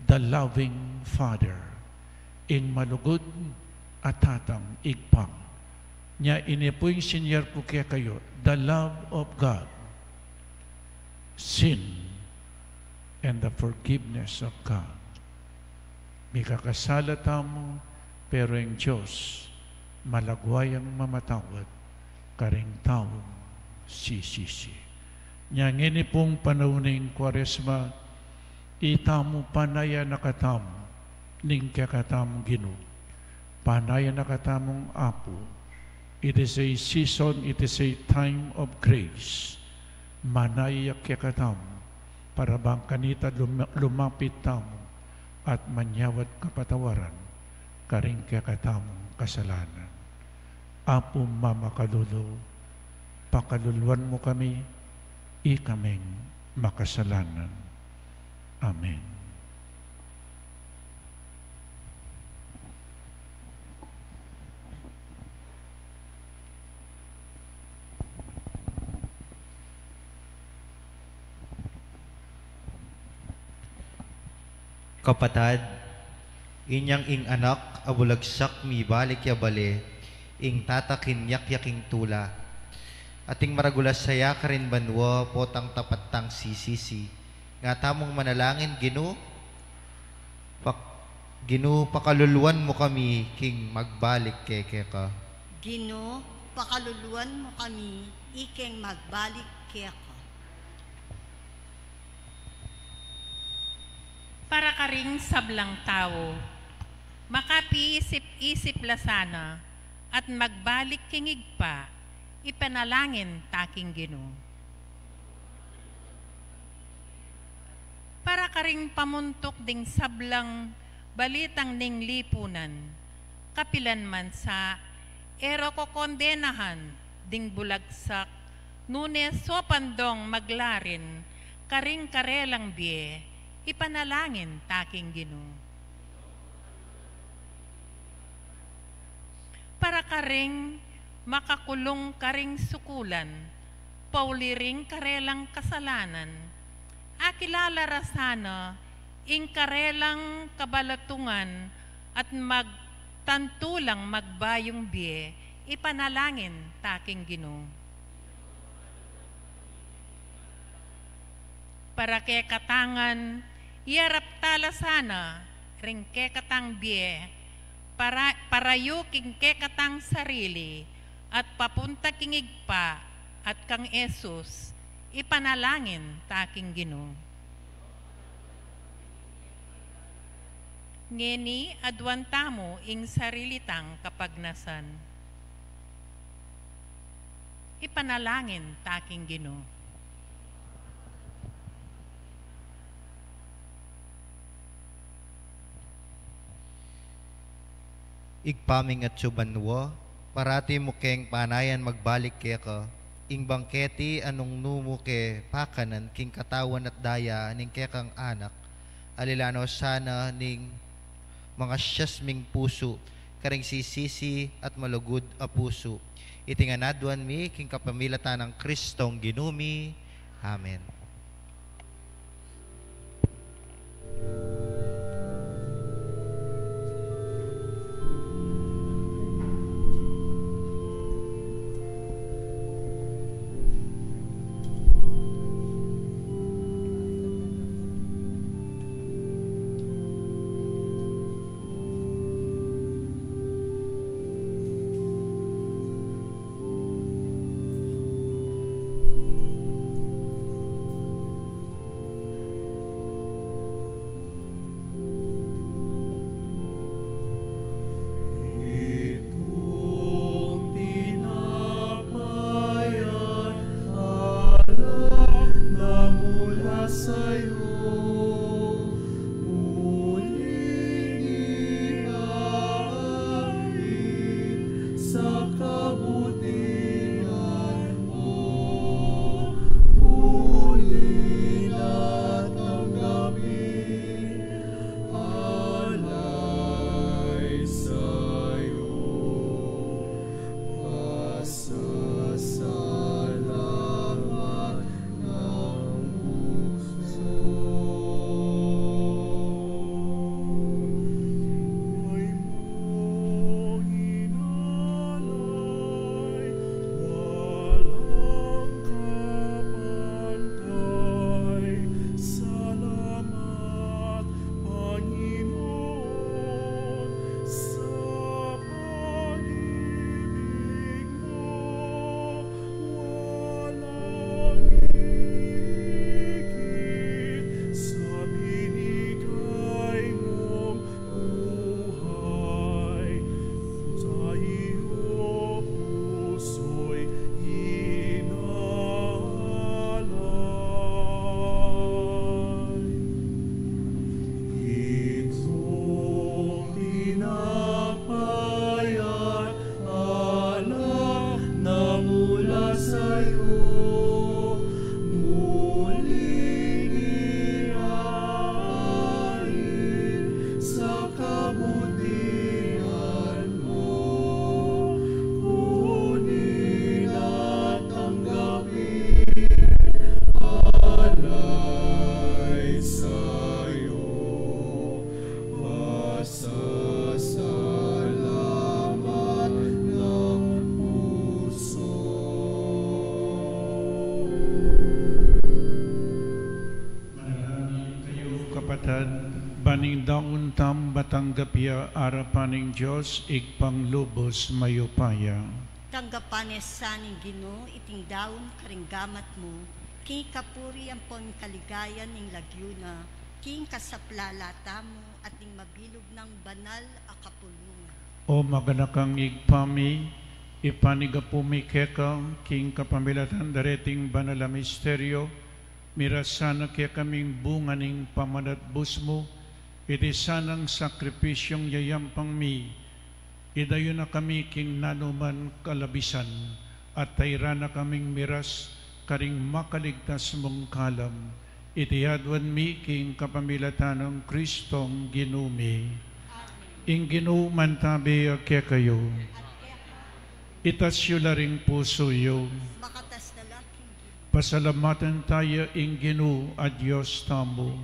the loving father. Ing malugud a tatang, Ibpa. Nya ini pu ing sinyer ku kekayu, the love of God, sin, and the forgiveness of God. Mikakasala tamu, pero ing Dios malagwa yang mamatawad karing taung sisisi. Nya ngeni pung panaun ning Kuaresma, itamu panayan na katamu ning kekatamung Ginu. Panayan na katamung Apu. It is a season, it is a time of grace. Manaya kekatamu, para bang kanita lum-, lumapit tamu at manyawad kapatawaran karing kekatamung kasalanan. Apu mamakalulu, pakaluluan mu kami, ikaming makasalanan. Amen. Kapatad, inyang ing anak a bulagsak mibalik ya bale, ing tata kinyakyak ing tula. Ating maragul a saya karin banua, potang tapat tang sisisi. Nga tamung manalangin, Ginu, pak-, Ginu, pakaluluan mu kami king magbalik keke ka. Ginu, pakaluluan mu kami ikeng magbalik keka. Para karing sablang tau, makapiisip-isip la sana at magbalik king Ibpa, ipanalangin ta king Ginu. Para karing pamuntuk ding sablang balitang ning lipunan, kapilan man sa e ra kokondenahan ding bulagsak, nune sopan dong maglarin karing karelang bie, ipanalangin ta king Ginu. Para karing makakulung karing sukulan, pauli ring karelang kasalanan, akilala ra sana ing karelang kabalatungan at magtantu lang magbayung bie, ipanalangin ta king Ginu. Para kekatang ngan, Iarap ta la sana ring kekatang bie, para, parayu king kekatang sarili, at papunta king Ibpa at kang Jesus, ipanalangin ta king Ginu. Ngeni aduan tamu ing sarili tang kapagnasan. Ipanalangin ta king Ginu. Ibpa ming atsu banua, parati mu keng panayan magbalik keka, ing bangketi a nung nu mu ke pakanan king katawan at daya ning kekang anak, alilan no sana ning mangasias ming pusu karing sisisi at malugud a pusu. Iti ngan aduan mi king kapamilatan nang Kristong Ginu mi. Amen. Manalangin kayu, kapatad, ban ing daun tam matanggap ya arapan ning Dios Ibpang lubus mayupaya. Tanggapan ne sa ning Ginu iting daun karing gamat mu, king kapurian ampon kaligayan ning lagyu na, king kasaplalan tamu at ning mabilug nang banal a kapulungan. O maganakang Ibpa mi, ipanyawad mi keka, king kapamilatan dareting banal a misteryo, mirasan na kekaming bunga ning pamanatbus mu, iti sanang sakripisyung yayampang mi, idayun na kami king nanuman kalabisan, at tairan na kaming miras karing makaligtas mung kalam. Iti aduan mi king kapamilatan nang Kristong Ginu mi. Amen. Ing Ginu mantabi ya kekayu. At keka. Itas yu la ring pusu yu. Makatas na la king Ginu. Pasalamatan taya ing Ginu a Dios tamu.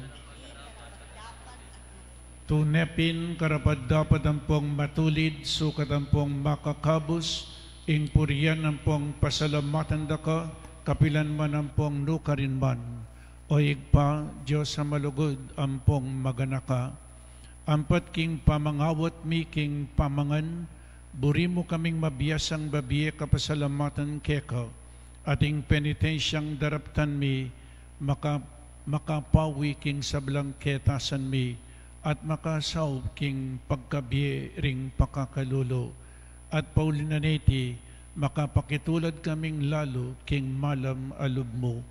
Tune pin karapat-dapat ampong matulid, sukat ampong makakabus, ing purian ampong pasalamatan da ka, kapilan man ampong nukarin man. O Ibpa, Dios a malugud ampong maganaka, ampat king pamangawat mi king pamangan, buri mu kaming mabiasang babie kapasalamatan keka, at ing penitensyang daraptan mi, maka-, makapawi king sablang ketasan mi, at makasaup king pagkabie ring pakakalulu, at pauli na niti, makapakitulad kaming lalu king malam a lub mu.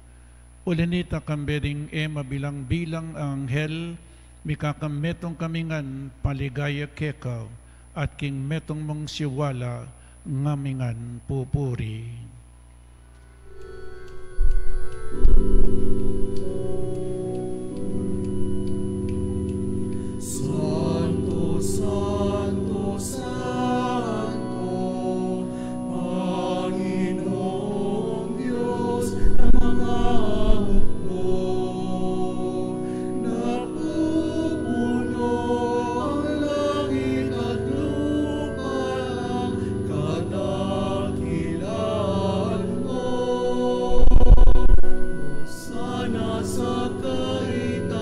Uli nita, kambe ding e mabilang-bilang a anghel, mikakametung kami ngan paligaya keka, at king metung mung siwala ngami ngan pupuri. Santo, santo, santo, Panginoong Diyos ng mga hukbo. Napupuno ang langit at lupa ng kadakilaan mo. Hosana sa kaitaasan.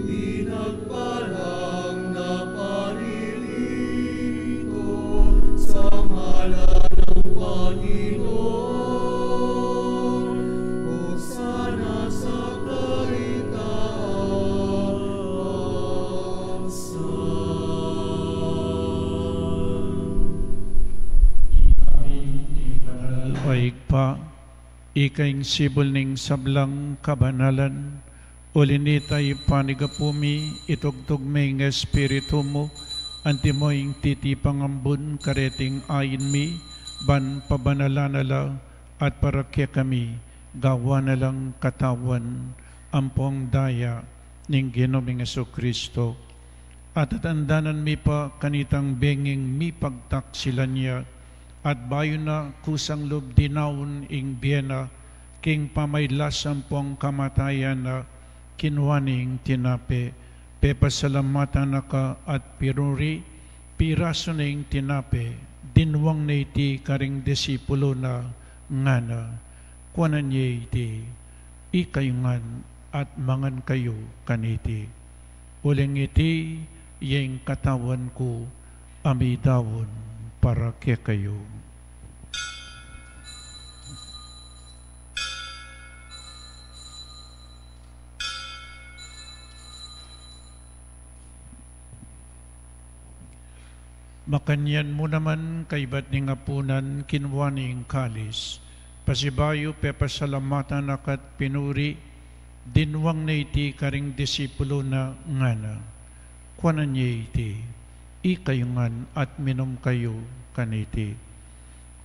Pinagpalang naparirito sa ngalan ng Panginoon. Hosana sa kaitaasan. O Ibpa, ika ing sibul ning sablang kabanalan, uli nita ipanigapu mi, itugtug me ing Espiritu mu, antimo ing titipang ambun kareting ain mi, ban pabanalan na la, at para kekami, gawan na lang katawan ampong daya ning Ginu ming Jesucristo. At tatandanan mi pa kanitang benging mipagtaksilan ya, at bayu na kusang lub dinaun ing bie na, king pamailas ampong kamatayan na, kinua ne ing tinape, pepasalamatan na ka at pinuri, pirasu ne ing tinape, dinwang ne iti karing disipulu na, ngana: Kuanan ye iti, ikayu ngan at mangan kayu kaniti. Uling iti ya ing katawan ku a midaun para kekayu. Makanyan mu naman kaybat ning apunan, kinua ne ing kalis, pasibayu pepasalamatan na ka't pinuri, dinwang ne iti karing disipulu na, ngana: Kuanan ye iti, ikayu ngan at minum kayu kaniti.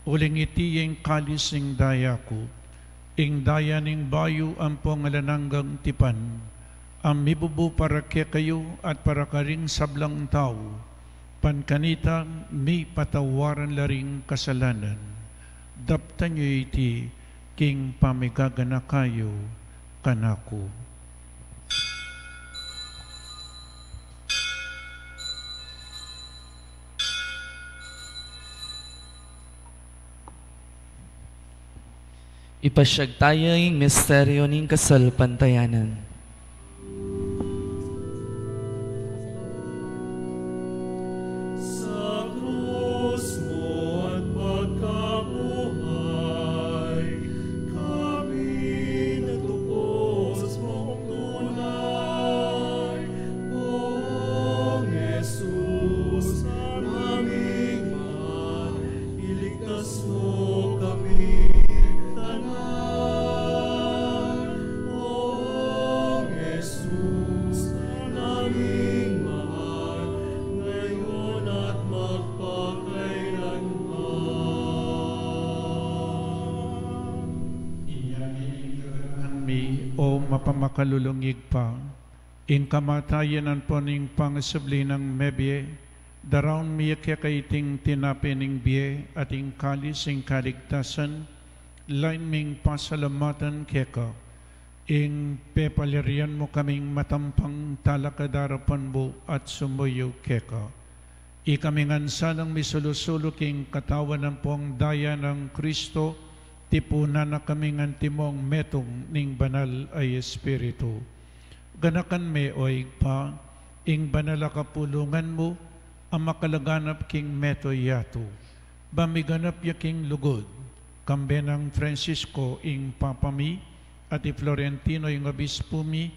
Uling iti ya ing kalis ning daya ku, ing daya ning bayu ampong alang anggang tipan, a mibubu para kekayu at para karing sablang tau, ban kanita mipatawaran la ring kasalanan. Daptan yu iti king pamigaganaka yu kanaku. Ipasyag taya ing misteryo ning kasalpantayanan. Sa krus mo at pagkabuhay, kami natupos mong tunay. O Jesus, naming mahal, iligtas mo kami tanan. O Jesus, naming mahal, ngayon at magpakailanman. Iyan ing mi, o mapamakalulung Ibpa, ing kamatayan ampon ing pangasubli nang mebie, daraun mi keka iting tinape ning bie at ing kalis ning kaligtasan, lain ming pasalamatan keka, ing pepalirian mu kaming matampang talakad arapan mu at sumuyu keka. Ikami ngan sanang misulu-sulu king katawan ampong daya nang Kristo, tipunan na kaming antimong metung ning Banal a Espiritu. Ganakan me, o Ibpa, ing banal a kapulungan mu, a makalaganap king mabilug a yatu. Ba miganap ya king lugud, kambe nang Francisco ing Papa mi, at i Florentino ing Obispu mi,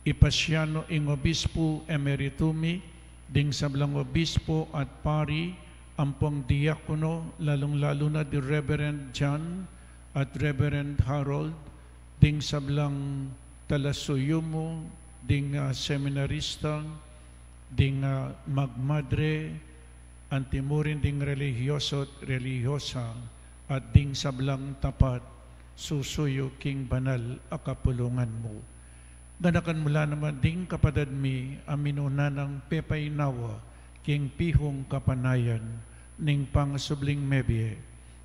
i Pasiano ing Obispu Emeritu mi, ding sablang obispu at pari, ampong diakono, lalung-lalu na di Reverend John at Reverend Harold, ding sablang talasuyu mu, ding, ah, seminarista, ding, ah, magmadre, antimurin ding relihiyoso at relihiyosa, at ding sablang tapat susuyu king banal a kapulungan mu. Ganakan mu la naman ding kapatad mi a minuna nang pepainawa king pihung kapanayan ning pangasubling mebie,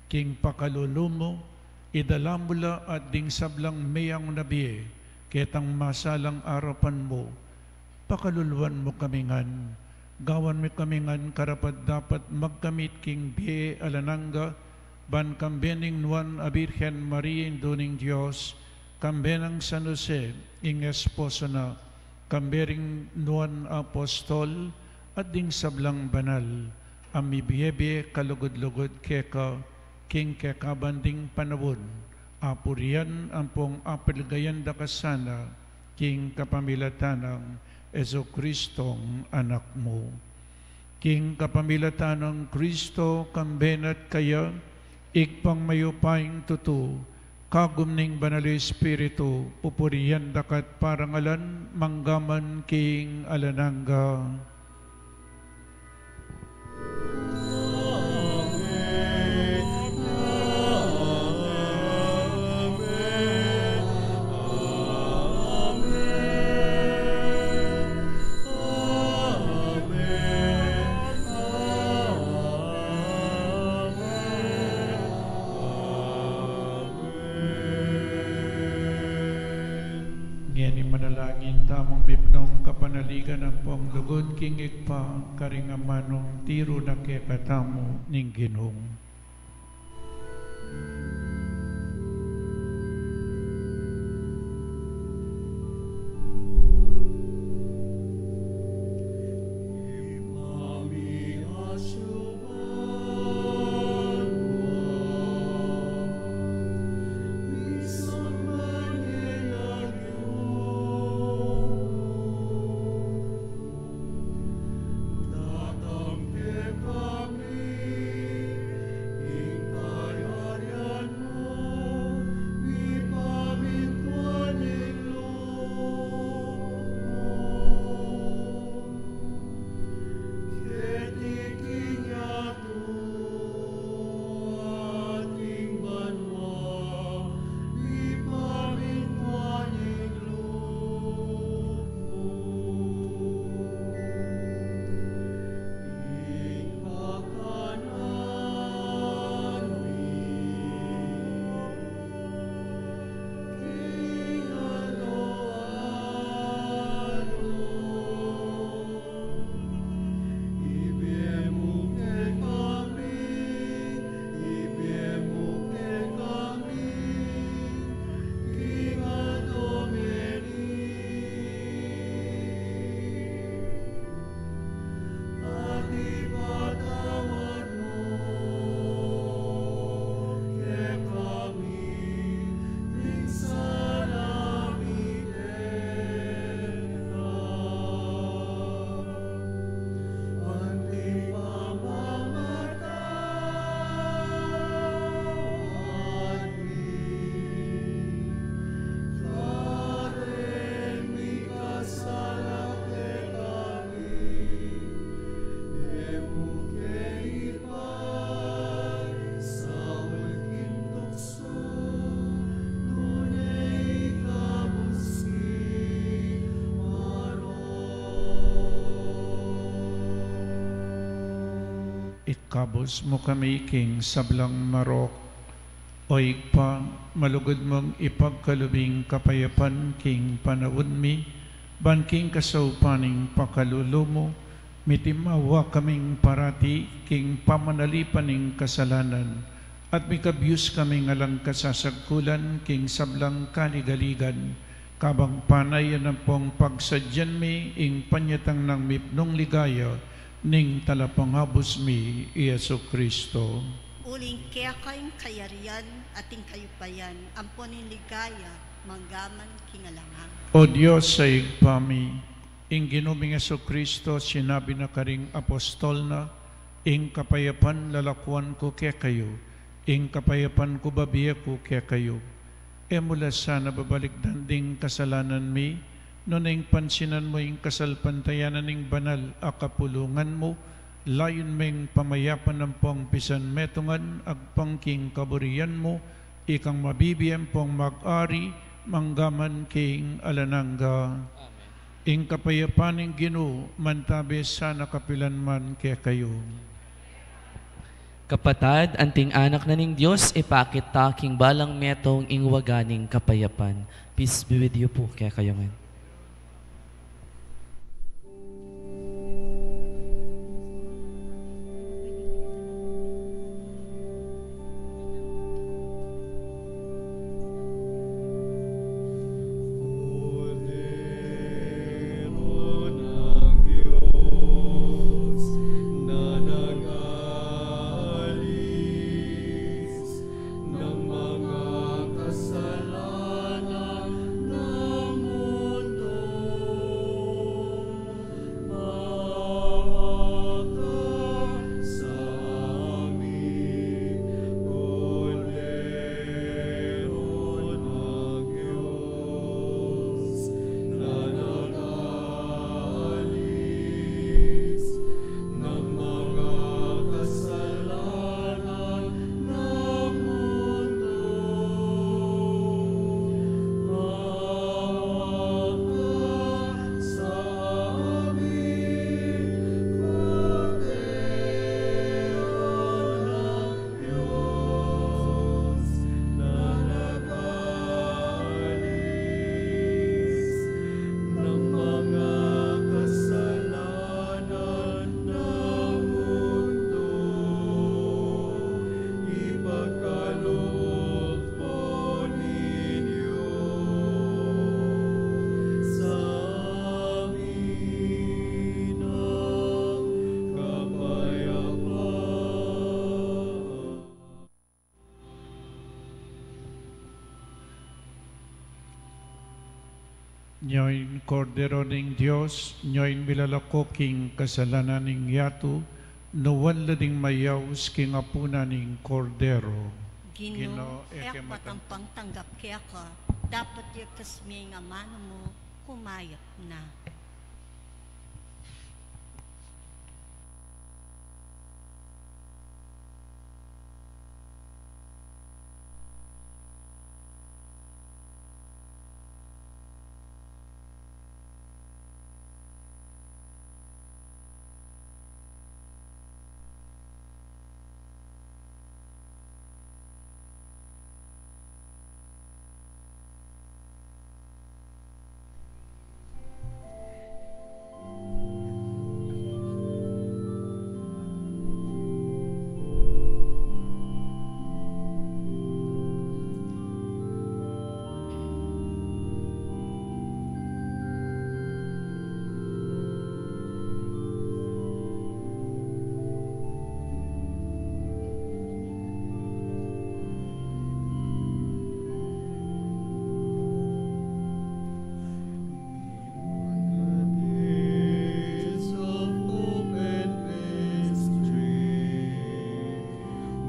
king pakalulu mu, idala mu la at ding sablang meyang na bie ketang masalang arapan mu. Pakaluluan mu kami ngan, gawan mu kami ngan karapat-dapat magkamit king bie alang angga, ban kambe ning Nuan a Birhen Maria, Indu ning Dios, kambe nang San Jose, ing esposo na, kambe ring nuan a apostol, at ding sablang banal a mibie-bie kalugud-lugud keka, king kekaban ding panaun, apurian ampong apaligayan da ka sana, king kapamilatan nang Jesucristong Anak mu. King kapamilatan nang Kristo, kambe na at kaya, Ibpang mayupayang tutu, kagum ning Banal a Espiritu, pupurian da ka at parangalan, mangga man king alang angga. Ngeni manalangin tamung mipnung kapanaligan ampong lugud king Ibpa, karing amanung tiru na kekatamu ning Ginu. Ikabus mu kami king sablang marok. O Ibpa, malugud mung ipagkalub ing kapayapan king panaun mi, ban king kasaupan ning pakalulu mu, mitimawa kaming parati king pamanalipan ning kasalanan, At mikabyus kami ngan lang kasasagkulan king sablang kaligaligan, kabang panayan ampong pagsadyan mi ing panyatang nang mipnung ligaya ning Talapangabus mi, i Jesucristo. Uling keka ing kayarian at ing kayupayan, ampon ing ligaya, manggaman king alang angga. O Dios a Ibpa mi, ing Ginu ming Jesucristo, sinabi na karing apostol na, ing kapayapan lalakuan ku kekayu, ing kapayapan ku bibie ku kekayu. E mu la sana babalikdan ding kasalanan mi, nune ing pansinan mu ing kasalpantayanan ning banal a kapulungan mu, layun meng pamayapan ampong pisan metungan agpang king kaburian mu, ikang mabibie ampong mag-ari manggaman king alang angga. Amen. Ing kapayapan ning Ginu mantabe sana kapilan man kekayu. Kapatad, anting anak na ning Dios, ipakit ta king balang metung ing waga ning kapayapan. Peace be with you pu kekayu ngan. Nyo ing Kordero ning Dios, nyo ing milalako king kasalanan ning yatu, nuan la ding mayaus king apunan ning Kordero. Ginu, Ginu, e ke matampang tanggap keka, dapot ya kasmi ing amanu mu, kumayap na.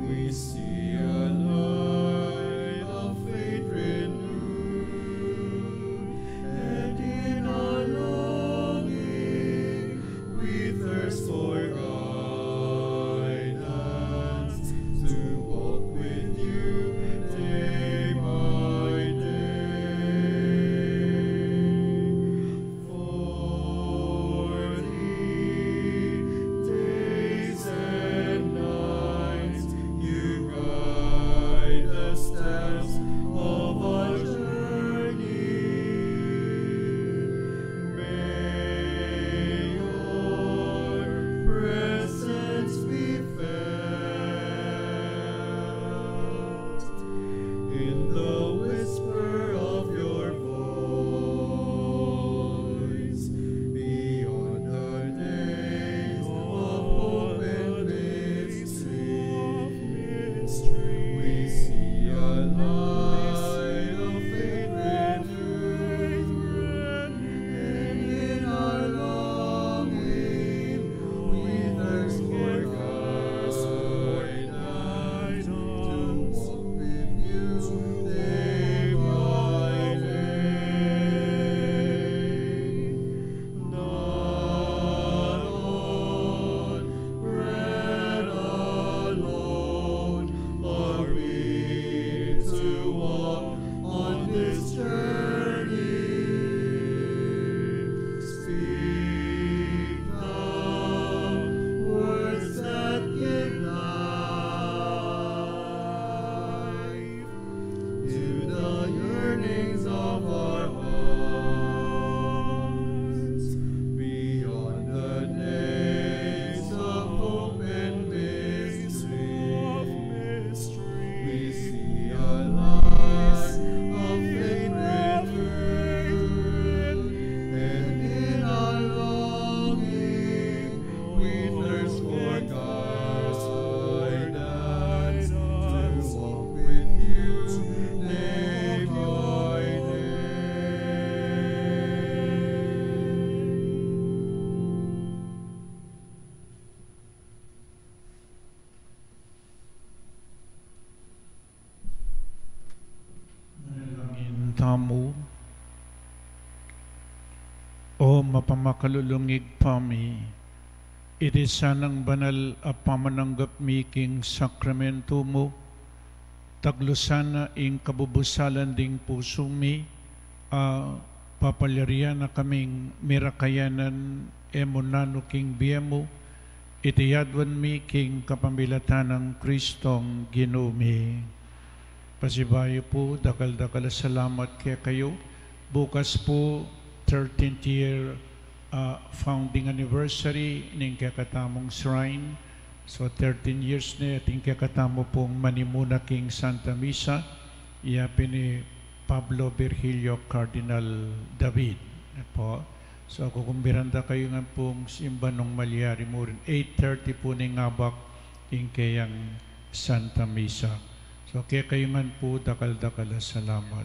We see a light of faith renewed, and in our longing we thirst for guidance to walk with you day by day. For these days and nights you guide the steps of our journey. May your presence tamu. O mapamakalulung Ibpa mi, iti sanang banal a pamananggap mi king sakramento mu, taglusan na ing kabubusalan ding pusu mi, a papalyarian na kaming mirakayanan e mu nanu king bie mu, iti yaduan mi king kapamilatan nang Kristong Ginu mi. Pasibayu pu, dakal-dakal a salamat kekayu. Bukas pu, thirteenth year, ah, founding anniversary ning kekatamung shrine. So, thirteen years ne ating kekatamu pung manimuna king Santa Misa, ya pin i Pablo Virgilio Cardinal David. Apo. So, kukumbiran da kayu ngan pung simba nung malyari murin, eight thirty pu ning abak ing keyang Santa Misa. So, kekayu ngan pu, dakal-dakal a salamat.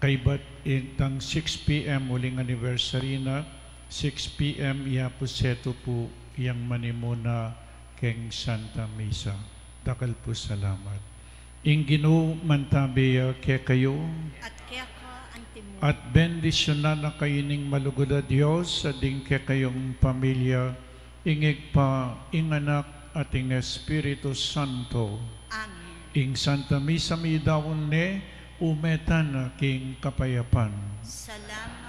Kaybat itang six P M uling anniversary na, six P M ya pu setu pu yang manimuna keng Santa Misa. Dakal pu salamat. Ing Ginu mantabi ya kekayu. At keka antimu. At bendisyunan na kayu ning malugud a Dios, a ding kekayung pamilya, ing Ibpa, ing Anak, at ing Espiritu Santo. Amen. Ing Santa Misa midaun ne, ume tana king kapayapan. Salamat